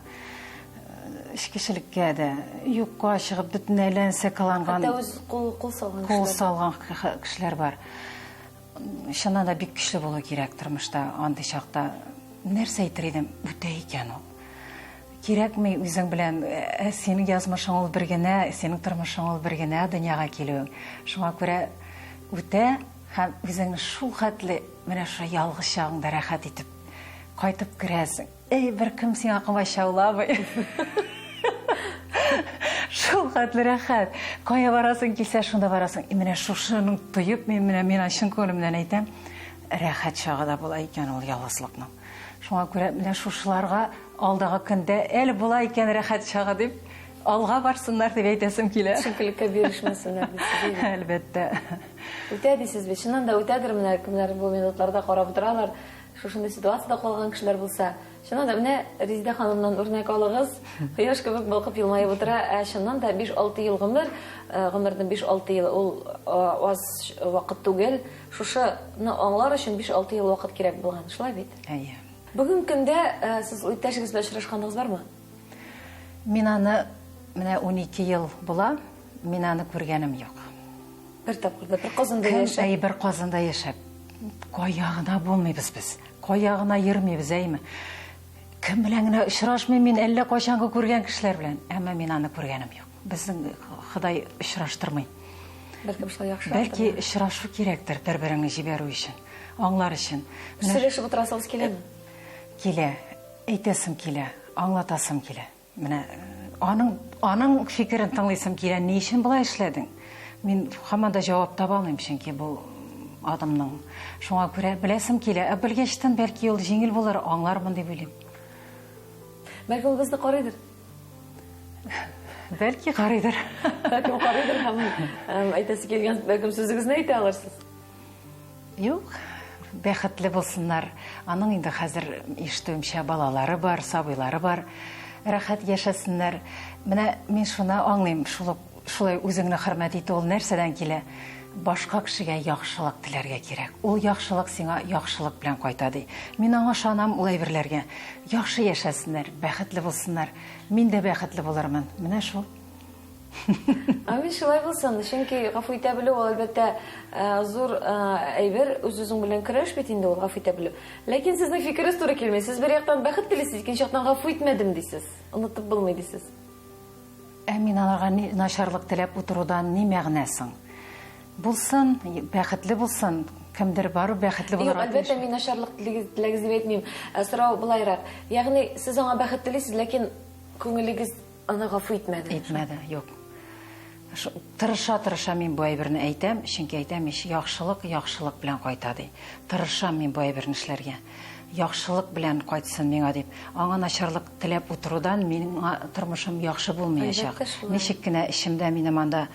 эчкечелеккә дә, юкка чыгып бөтен әйләнсә кыланган. Хәтта үз кул, кул салган кул салган кешеләр бар. Чыннан да бик көчле булу кирәк тормышта андый чакта. Нәрсә әйтер идем, үтә икән ул. Кирәкми үзең белән, ә синең язмышың ул бер генә, синең тормышың ул бер генә дөньяга килүең. Шуңа күрә Үтә һәм үзеңне шул хәтле менә шул ялгыз чагыңда рәхәт итеп кайтып керәсең. Эй, беркем сиңа комачауламый. Шул хәтле рәхәт. Кая барасың килсә, шунда барасың. И менә шушының тоеп, мин менә мин чын күңелемнән әйтәм, рәхәт чагы да була икән ул ялгызлыкның. Шуңа күрә менә шушыларга алдагы көндә әле була икән рәхәт чагы дип, алга барсыннар дип әйтәсем килә. Төшенкелеккә бирешмәсеннәр дисез. Әлбәттә. Үтә дисез бит. Чыннан да үтәдер менә кемнәр бу минутларда карап утыралар. Шушындый ситуациядә калган кешеләр булса, чыннан да менә Резидә ханымнан үрнәк алыгыз. Кояш кебек балкып елмаеп утыра. Ә чыннан да 5-6 ел гомер, гомернең 5-6 елы ул аз вакыт түгел. Шушыны аңлар өчен 5-6 ел вакыт кирәк булган. Шулай бит? Әйе. Бүгенге көндә сез ул иптәшегез белән очрашканыгыз бармы? Мин аны менә 12 ел була, мин аны күргәнем юк. Бер тапкыр да, бер Казанда яшәп. Әй, бер Казанда яшәп. Кая гына булмыйбыз без. Кая гына йөрмибез, әйме? Кем белән генә очрашмыйм мин, әллә кайчангы күргән кешеләр белән. Әмма мин аны күргәнем юк. Безнең Ходай очраштырмый. Бәлкем шулай яхшы. Бәлки очрашу кирәктер бер-береңне җибәрү өчен, аңлар өчен. Сөйләшеп утырасыгыз киләме? Килә. Әйтәсем килә, аңлатасым килә. Менә аның аның фикерен тыңлыйсым килә, ни өчен болай эшләдең? Мин һаман да җавап таба алмыйм, чөнки бу адымның. Шуңа күрә беләсем килә. Ә белгәчтен бәлки ул җиңел булыр, аңлармын дип уйлыйм. Бәлки ул безне карыйдыр. Бәлки карыйдыр. Бәлки ул карыйдыр һәм әйтәсе килгән бәлкем сүзегезне әйтә алырсыз. Юк, бәхетле булсыннар. Аның инде хәзер ишетүемчә балалары бар, сабыйлары бар. Рәхәт яшәсеннәр. Менә мин шуны аңлыйм, шул шулай үзеңне хөрмәт итү ул нәрсәдән килә? Башка кешегә яхшылык теләргә кирәк. Ул яхшылык сиңа яхшылык белән кайта ди. Мин аңа ышанам ул әйберләргә. Яхшы яшәсеннәр, бәхетле булсыннар. Мин дә бәхетле булырмын. Менә шул. Амин, шулай булсын. Чөнки гафу итә белү ул әлбәттә зур әйбер, үз-үзең белән көрәш бит инде ул гафу итә белү. Ләкин сезнең фикерегез туры килми. Сез бер яктан бәхет телисез, икенче яктан гафу итмәдем дисез. Онытып булмый дисез. Ә мин аларга ни начарлык теләп утырудан ни мәгънә соң? Булсын, бәхетле булсын. Кемдер барып бәхетле булырга Юк, әлбәттә, мин начарлык теләгез дип әйтмим. Сорау былайрак. Ягъни сез аңа бәхет телисез, ләкин күңелегез Аны гафу итмәде. Итмәде, юк. Тырыша-тырыша мин бу әйберне әйтәм, чөнки әйтәм ич, яхшылык яхшылык белән кайта ди. Тырышам мин бу әйберне эшләргә. Яхшылык белән кайтсын миңа дип. Аңа начарлык теләп утырудан миңа тормышым яхшы булмаячак. Ничек кенә эчемдә минем анда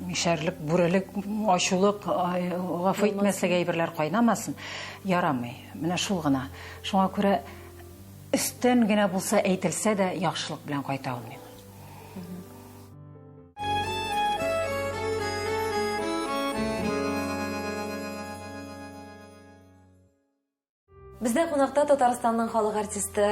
мишәрлек, бүрелек, ачулык, гафу итмәслек әйберләр кайнамасын, ярамый. Менә шул гына. Шуңа күрә Өстән генә булса әйтелсә дә, яхшылык белән кайта ул миңа. Бездә кунакта Татарстанның халык артисты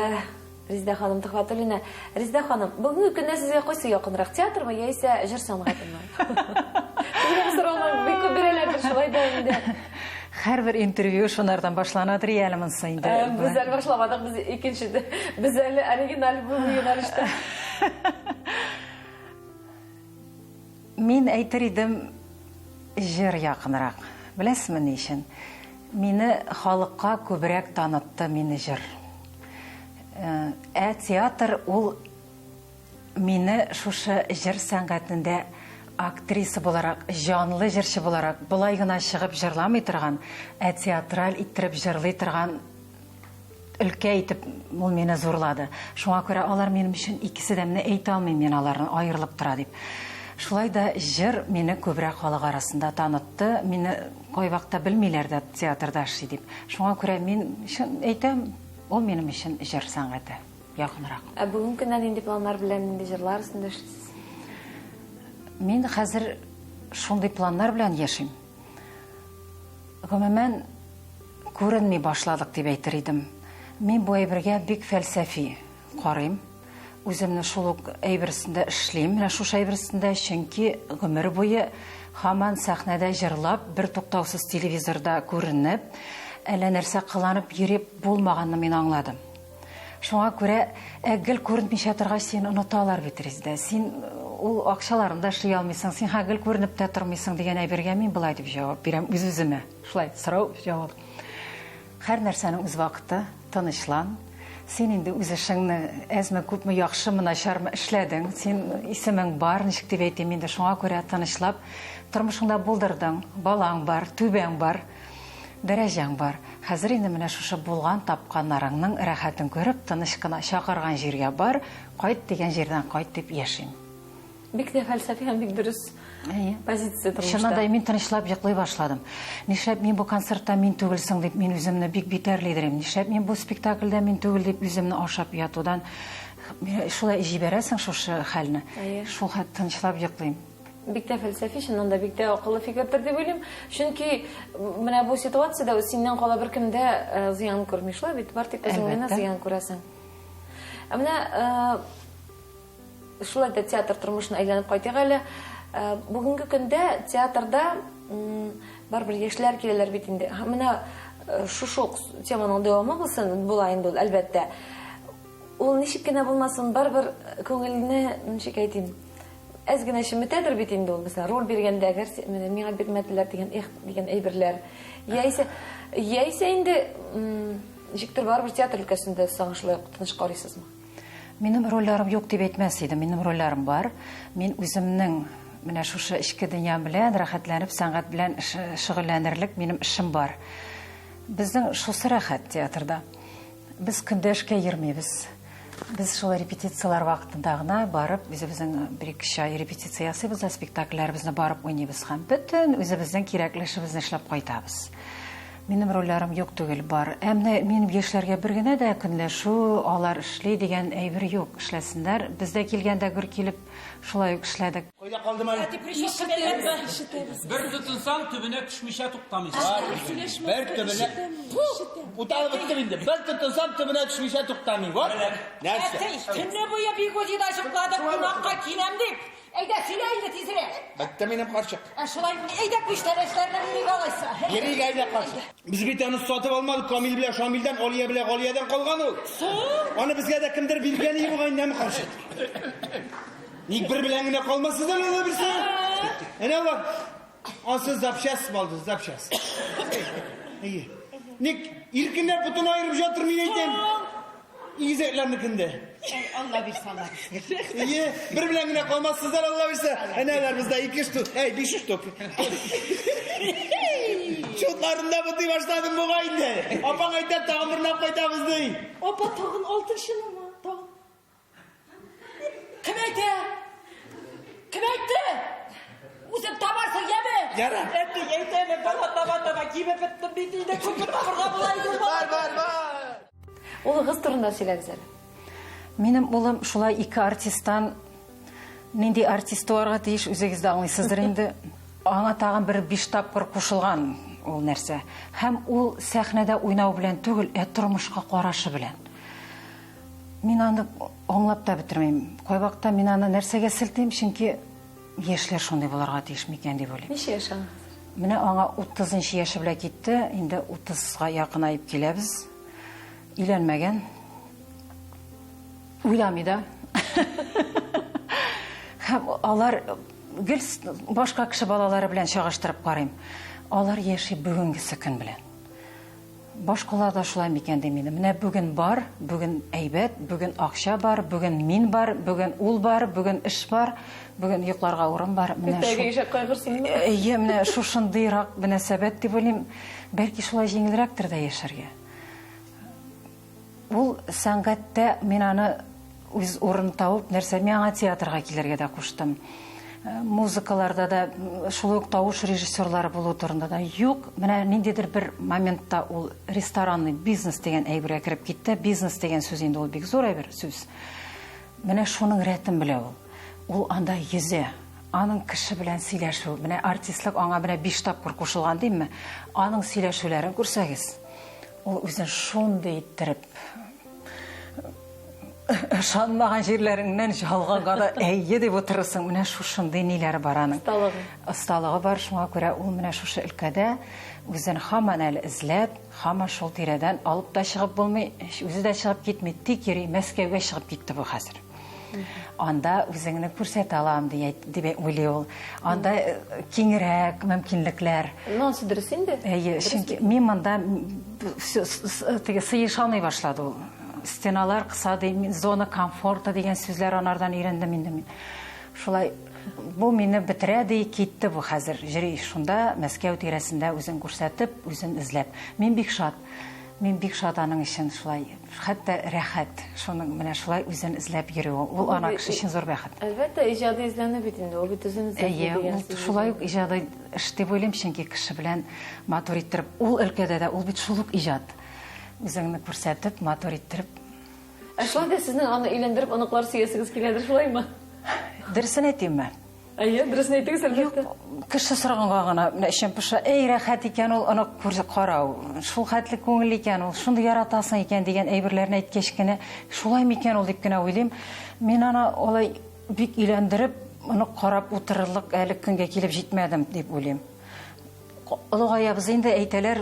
Резидә ханым Төхвәтуллина. Резидә ханым, бүгенге көндә сезгә кайсы якынрак, театрмы яисә җыр сәнгатеме? Сезгә бу сорауны бик күп бирәләрдер, шулай да инде. Һәрбер интервью шунардан башланадыр әле монысы инде. Без әле башламадык, без икенче, без әле оригиналь бу юнәлештә. Мин әйтер идем, җыр якынрак. Беләсезме ни өчен? Мине халыкка күбрәк танытты мине җыр. Ә театр ул Мине шушы җыр сәнгатендә актриса буларак, җанлы җырчы буларак, болай гына чыгып җырламый торган, ә театраль иттереп җырлый торган өлкә итеп ул мине зурлады. Шуңа күрә алар минем өчен икесе дә, менә әйтә алмыйм мин аларны аерылып тора дип. Шулай да җыр мине күбрәк халык арасында танытты. Мине кайвакытта белмиләр дә театрда эшли дип. Шуңа күрә мин чын әйтәм, ул минем өчен җыр сәнгате. Якынрак. Ә бүгенге көндә нинди планнар белән, нинди җырлар өстендә эшлисез? Мин хәзер шундый планнар белән яшим. Гомумән, күренми башладык дип әйтер идем. Мин бу әйбергә бик фәлсәфи карыйм. Үземне шул ук әйбер өстендә эшлим, менә шушы әйбер өстендә, чөнки гомер буе һаман сәхнәдә җырлап, бер туктаусыз телевизорда күренеп, әллә нәрсә кыланып йөреп булмаганны мин аңладым. Шуңа күрә ә гел күренмичә торгач сине оныталар бит, Резидә. Син ул акчаларны да эшли алмыйсың, син ха гел күренеп тә тормыйсың дигән әйбергә мин болай дип җавап бирәм үз-үземә. Шулай, сорау, җавап. Һәр нәрсәнең үз вакыты, тынычлан. Син инде үз эшеңне әзме-күпме яхшымы, начармы эшләдең. Син исемең бар, ничек дип әйтим инде, шуңа күрә тынычлап тормышыңда булдырдың. Балаң бар, түбәң бар, дәрәҗәң бар. Хәзер инде менә шушы булган тапканнарыңның рәхәтен күреп, тыныч кына чакырган җиргә бар, кайт дигән җирдән кайт дип яшим. Бик тә фәлсәфи һәм бик дөрес позиция тормышта. Чыннан да мин тынычлап йоклый башладым. Нишләп мин бу концертта мин түгел соң дип мин үземне бик битәрлидер идем. Нишләп мин бу спектакльдә мин түгел дип үземне ашап ятудан шулай җибәрәсең шушы хәлне. Шул хәт тынычлап йоклыйм. Бик тә фәлсәфи, чыннан да бик тә акыллы фикердер дип уйлыйм. Чөнки менә бу ситуациядә синнән кала беркем дә зыян күрми, шулай бит? Бар тик үзең генә зыян күрәсең. Ә менә Шулай да театр тормышына әйләнеп кайтыйк әле. Бүгенге көндә театрда барыбер яшьләр киләләр бит инде. Һәм менә шушы ук теманың дәвамы булсын, була инде ул, әлбәттә. Ул ничек кенә булмасын, барыбер күңелне, ничек әйтим, әз генә чеметәдер бит инде ул, мәсәлән, роль биргәндә, әгәр менә миңа бирмәделәр дигән, эх, дигән әйберләр. Яисә, яисә инде, ничектер барыбер театр өлкәсендә сагышлы шулай ук тыныч карыйсызмы? Минем рольләрем юк дип әйтмәс идем. Минем рольләрем бар. Мин үземнең менә шушы эчке дөньям белән рәхәтләнеп сәнгать белән шөгыльләнерлек минем эшем бар. Безнең шусы рәхәт театрда. Без көндә эшкә йөрмибез. Без шул репетицияләр вакытында гына барып, үзебезнең бер-ике ай репетиция ясыйбыз да спектакльләребезне барып уйныйбыз һәм бөтен үзебезнең кирәкле эшебезне эшләп кайтабыз. Минем рольләрем юк түгел, бар. Ә менә минем яшьләргә бер генә дә көнләшү, алар эшли дигән әйбер юк. Эшләсеннәр. Без дә килгәндә гөр килеп шулай ук эшләдек. Кайда калдым әле? Әти, прическа бәйләнме? Ишетәбез. Бер тотынсаң, төбенә төшмичә туктамыйсың. Бер төбенә. Буталып беттем инде. Бер тотынсам, төбенә төшмичә туктамыйм. Вот. Нәрсә? Әти, төне буе бигудида йокладык, кунакка киләм дип. Әйдә, сөйлә инде тизрәк. Бетте минем карчык. Ә шулай әйдә күчтәнәчләрне бирик алайса. Бирик әйдә карчык. Без бит аны сатып алмадык Камил белән Шамилдән, Алия белән Галиядән калган ул. Соң? Аны безгә дә кемдер биргәне юк инде, карчык. Ник бер белән генә калмассыз әле алай берсе? Әнә алар. Ансыз запчасть булды, запчасть. Әйе. Ник иркенләп ботын аерып жатыр мин әйтәм. Игезәкләрнекендә. Алла бирсә, Алла бирсә. Әйе, бер белән генә калмассыздар, Алла бирсә. Әнәләр бездә ике штук, әй, биш штук. Чутларында бутый башладым бугай инде. Апаң әйтә, тагын берне алып кайтабыз ди. Апа тагын алтынчынымы? Тагын. Кем әйтә? Кем әйтте? Үзең табарсың, яме? Ярар. Әти, әйтәме, бала таба таба кибеп беттем бит инде, күпме табырга була инде ул Бар, бар, бар. Улыгыз турында сөйләгез әле. Минем улым шулай ике артисттан нинди артист туарга тиеш, үзегез дә аңлыйсыздыр инде. Аңа тагын бер биш тапкыр кушылган ул нәрсә. Һәм ул сәхнәдә уйнау белән түгел, ә тормышка карашы белән. Мин аны аңлап та бетермим. Кайвакытта мин аны нәрсәгә селтим, чөнки яшьләр шундый булырга тиеш микән дип уйлыйм. Ничә яшь аңа хәзер? Менә аңа 30 яше белән китте, инде 30-га якынаеп киләбез. Өйләнмәгән. Уйламый да. Һәм алар гел башка кеше балалары белән чагыштырып карыйм. Алар яши бүгенгесе көн белән. Башкалар да шулай микән дим инде. Менә бүген бар, бүген әйбәт, бүген акча бар, бүген мин бар, бүген ул бар, бүген эш бар, бүген йокларга урын бар. Менә Иртәгә ишәк кайгырсын. Әйе, менә шушындыйрак мөнәсәбәт дип уйлыйм. Бәлки шулай җиңелрәктер дә яшәргә. Ул сәнгатьтә мин аны үз урын табып, нәрсә, мин аңа театрга килергә дә куштым. Музыкаларда да шул ук тавыш режиссерлары булу турында да юк. Менә ниндидер бер моментта ул ресторанный бизнес дигән әйбергә кереп китте. Бизнес дигән сүз инде ул бик зур әйбер, сүз. Менә шуның рәтен белә ул. Ул анда йөзә. Аның кеше белән сөйләшү, менә артистлык аңа менә биш тапкыр кушылган димме? Аның сөйләшүләрен күрсәгез, ул үзен шундый иттереп Ышанмаган җирләреңнән ялганга да әйе дип утырырсың. Менә шушындый ниләре бар аның. Осталыгы. Осталыгы бар, шуңа күрә ул менә шушы өлкәдә үзен һаман әле эзләп, һаман шул тирәдән алып та чыгып булмый, үзе дә чыгып китми, тик йөри, Мәскәүгә чыгып китте бу хәзер. Анда үзеңне күрсәтә алам, дип уйлый ул. Анда э, киңрәк мөмкинлекләр. Ну, ансы дөрес инде. Әйе, чөнки мин монда теге сыеша алмый башлады ул. Стеналар кыса ди, зона комфорта дигән сүзләр анардан өйрәндем инде мин. Шулай бу мине бетерә ди, китте бу хәзер. Җөри шунда Мәскәү тирәсендә үзен күрсәтеп, үзен эзләп. Мин бик шат. Мин бик шат аның өчен шулай. Хәтта рәхәт шуның менә шулай үзен эзләп йөрүе. Ул ана кеше өчен зур бәхет. Әлбәттә, иҗади эзләнү бит инде, ул бит үзен эзләп Әйе, ул шулай ук иҗади эш дип уйлыйм, чөнки кеше белән матур иттереп, ул өлкәдә дә ул бит шул ук иҗат. Үзеңне күрсәтеп, матур иттереп. Ә шулай да сезнең аны өйләндереп оныклар сөясегез киләдер, шулаймы? Дөресен әйтимме? Әйе, дөресен әйтегез, әлбәттә. Юк, кеше сораганга гына менә эчем поша. Әй, рәхәт икән ул онык күрсе карау. Шул хәтле күңелле икән ул, шундый яратасың икән дигән әйберләрне әйткәч кенә, шулай микән ул дип кенә уйлыйм. Мин аны алай бик өйләндереп, онык карап утырырлык әле көнгә килеп җитмәдем дип уйлыйм. Олыгаябыз инде, әйтәләр,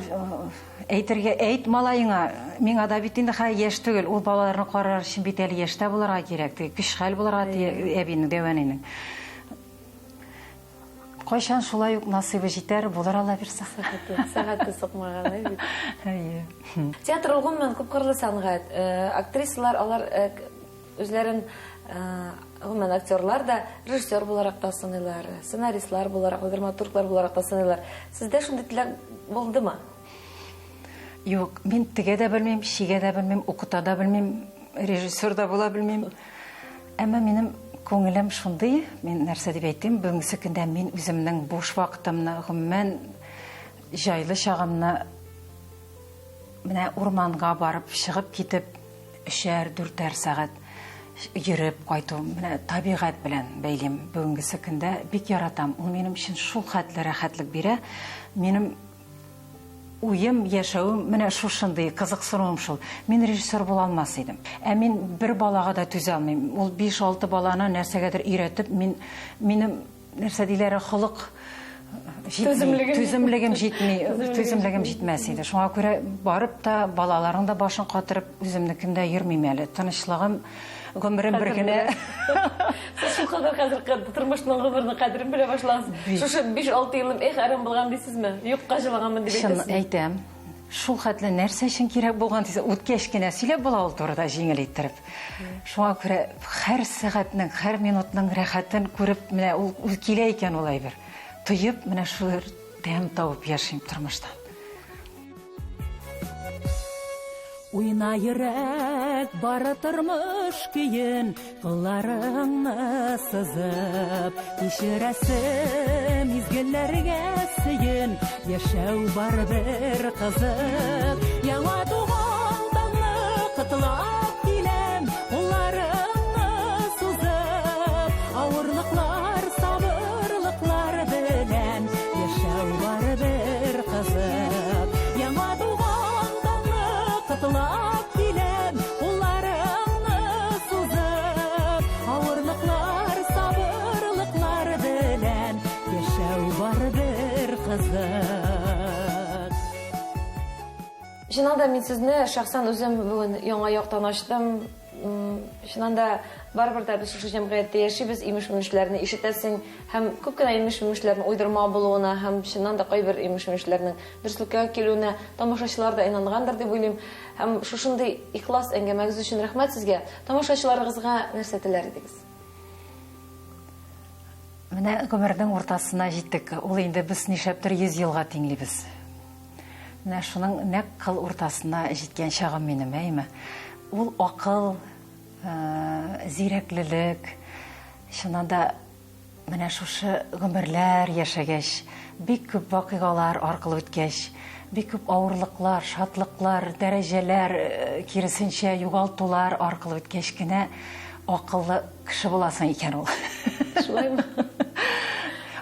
әйтергә әйт малаеңа, миңа да бит инде хәзер яшь түгел, ул балаларны карар өчен бит әле яшьтә булырга кирәк, теге көч-хәл булырга тия әбинең, дәү әнинең. Кайчан шулай ук насыйбы җитәр, булыр Алла бирсә. Сәгате, сәгате сукмаган, әй бит. Әйе. Театр ул гомумән күпкырлы сәнгать. Актрисалар алар Үзләрен, гомумән, актерлар да режиссер буларак та сыныйлар, сценаристлар буларак, драматурглар буларак та сыныйлар. Сездә шундый теләк булдымы? Юк, мин тегә дә белмим, чигә дә белмим, укыта да белмим, режиссер да була белмим. Әмма минем күңелем шундый, мин нәрсә дип әйтим, бүгенге көндә мин үземнең буш вакытымны, гомумән, җайлы чагымны менә урманга барып, чыгып китеп, өчәр, дүртәр сәгать йөреп кайту, менә табигать белән бәйлим. Бүгенгесе көндә бик яратам. Ул минем өчен шул хәтле рәхәтлек бирә. Минем уем, яшәвем менә шушындый, кызыксынуым шул. Мин режиссер була алмас идем. Ә мин бер балага да түзә алмыйм. Ул 5-6 баланы нәрсәгәдер өйрәтеп, мин минем нәрсә диләр, холык җитми, түземлегем җитми, түземлегем җитмәс иде. Шуңа күрә барып та балаларның да башын катырып, үземнекендә йөрмим әле. Тынычлыгым, гомерем бер генә. Сез шулкадәр хәзер тормышның, гомернең кадерен белә башладыгыз. Шушы 5-6 елым эх, әрәм булган дисезме? Юкка җылаганмын дип әйтәсезме? Чын әйтәм. Шул хәтле нәрсә өчен кирәк булган дисә, үткәч кенә сөйләп була ул турыда җиңел иттереп. Шуңа күрә һәр сәгатьнең, һәр минутның рәхәтен күреп, менә ул, ул килә икән ул әйбер. Тоеп, менә шул тәм табып яшим тормыштан. Уйна йөрәк, бары тормыш көен, кулларыңны сызып, кичерәсе мизгелләргә сөен, яшәү барыбер кызык. Яңа туган таңны котлап киләм, кулларымны сузып, авырлыклар, сабырлыклар белән яшәү барыбер кызык. Яңа туган таңны котлап киләм, кулларымны сузып, авырлыклар, сабырлыклар белән яшәү барыбер кызык. Чыннан да мин сезне шәхсән үзем бүген яңа яктан ачтым. Чыннан да барыбер дә без шушы җәмгыятьтә яшибез, имеш-мимешләрне ишетәсең һәм күп кенә имеш-мимешләрнең уйдырма булуына һәм чыннан да кайбер имеш-мимешләрнең дөреслеккә килүенә тамашачылар да инангандыр дип уйлыйм. Һәм шушындый ихлас әңгәмәгез өчен рәхмәт сезгә. Тамашачыларыгызга нәрсә теләр идегез? Менә гомернең уртасына җиттек. Ул инде без нишләптер 100 елга тиңлибез. Менә шуның нәкъ кыл уртасына җиткән чагым минем, әйме? Ул акыл, зирәклелек, чыннан да менә шушы гомерләр яшәгәч, бик күп вакыйгалар аркылы үткәч, бик күп авырлыклар, шатлыклар, дәрәҗәләр, киресенчә, югалтулар аркылы үткәч кенә акыллы кеше буласың икән ул. Шулаймы?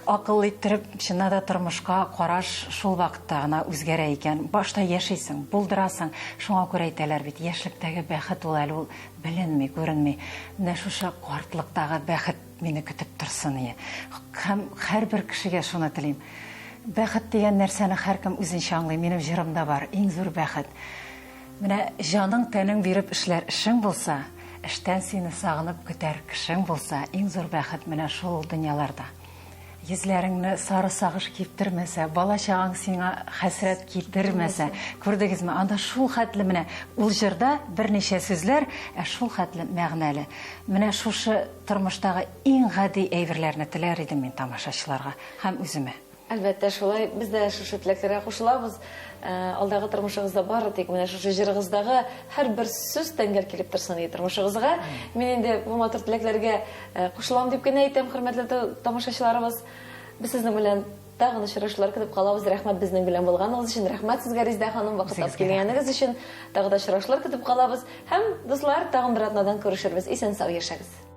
Акыллы иттереп, чыннан да тормышка караш шул вакытта гына үзгәрә икән. Башта яшисең, булдырасың. Шуңа күрә әйтәләр бит, яшьлектәге бәхет ул әле ул беленми, күренми. Менә шушы картлыктагы бәхет мине көтеп торсын ие. Һәм һәрбер кешегә шуны телим. Бәхет дигән нәрсәне һәркем үзенчә аңлый. Минем җырымда бар, иң зур бәхет. Менә җаның-тәнең биреп эшләр эшең булса, эштән сине сагынып көтәр кешең булса, иң зур бәхет менә шул ул дөньяларда. Йөзләреңне сары сагыш киптермәсә, бала-чагаң сиңа хәсрәт китермәсә. Күрдегезме, анда шул хәтле менә ул җырда берничә сүзләр, ә шул хәтле мәгънәле. Менә шушы тормыштагы иң гади әйберләрне теләр идем мин тамашачыларга һәм үземә. Әлбәттә, шулай. Без дә шушы теләкләргә кушылабыз. Алдагы тормышыгызда бары тик менә шушы җырыгыздагы һәрбер сүз тәңгәл килеп торсын иде тормышыгызга. Мин инде бу матур теләкләргә кушылам дип кенә әйтәм, хөрмәтле тамашачыларыбыз. Без сезнең белән тагын очрашулар көтеп калабыз. Рәхмәт безнең белән булганыгыз өчен. Рәхмәт сезгә, Резидә ханым, вакыт табып килгәнегез өчен. Тагы да очрашулар көтеп калабыз. Һәм, дуслар, тагын бер атнадан күрешербез. Исән-сау яшәгез.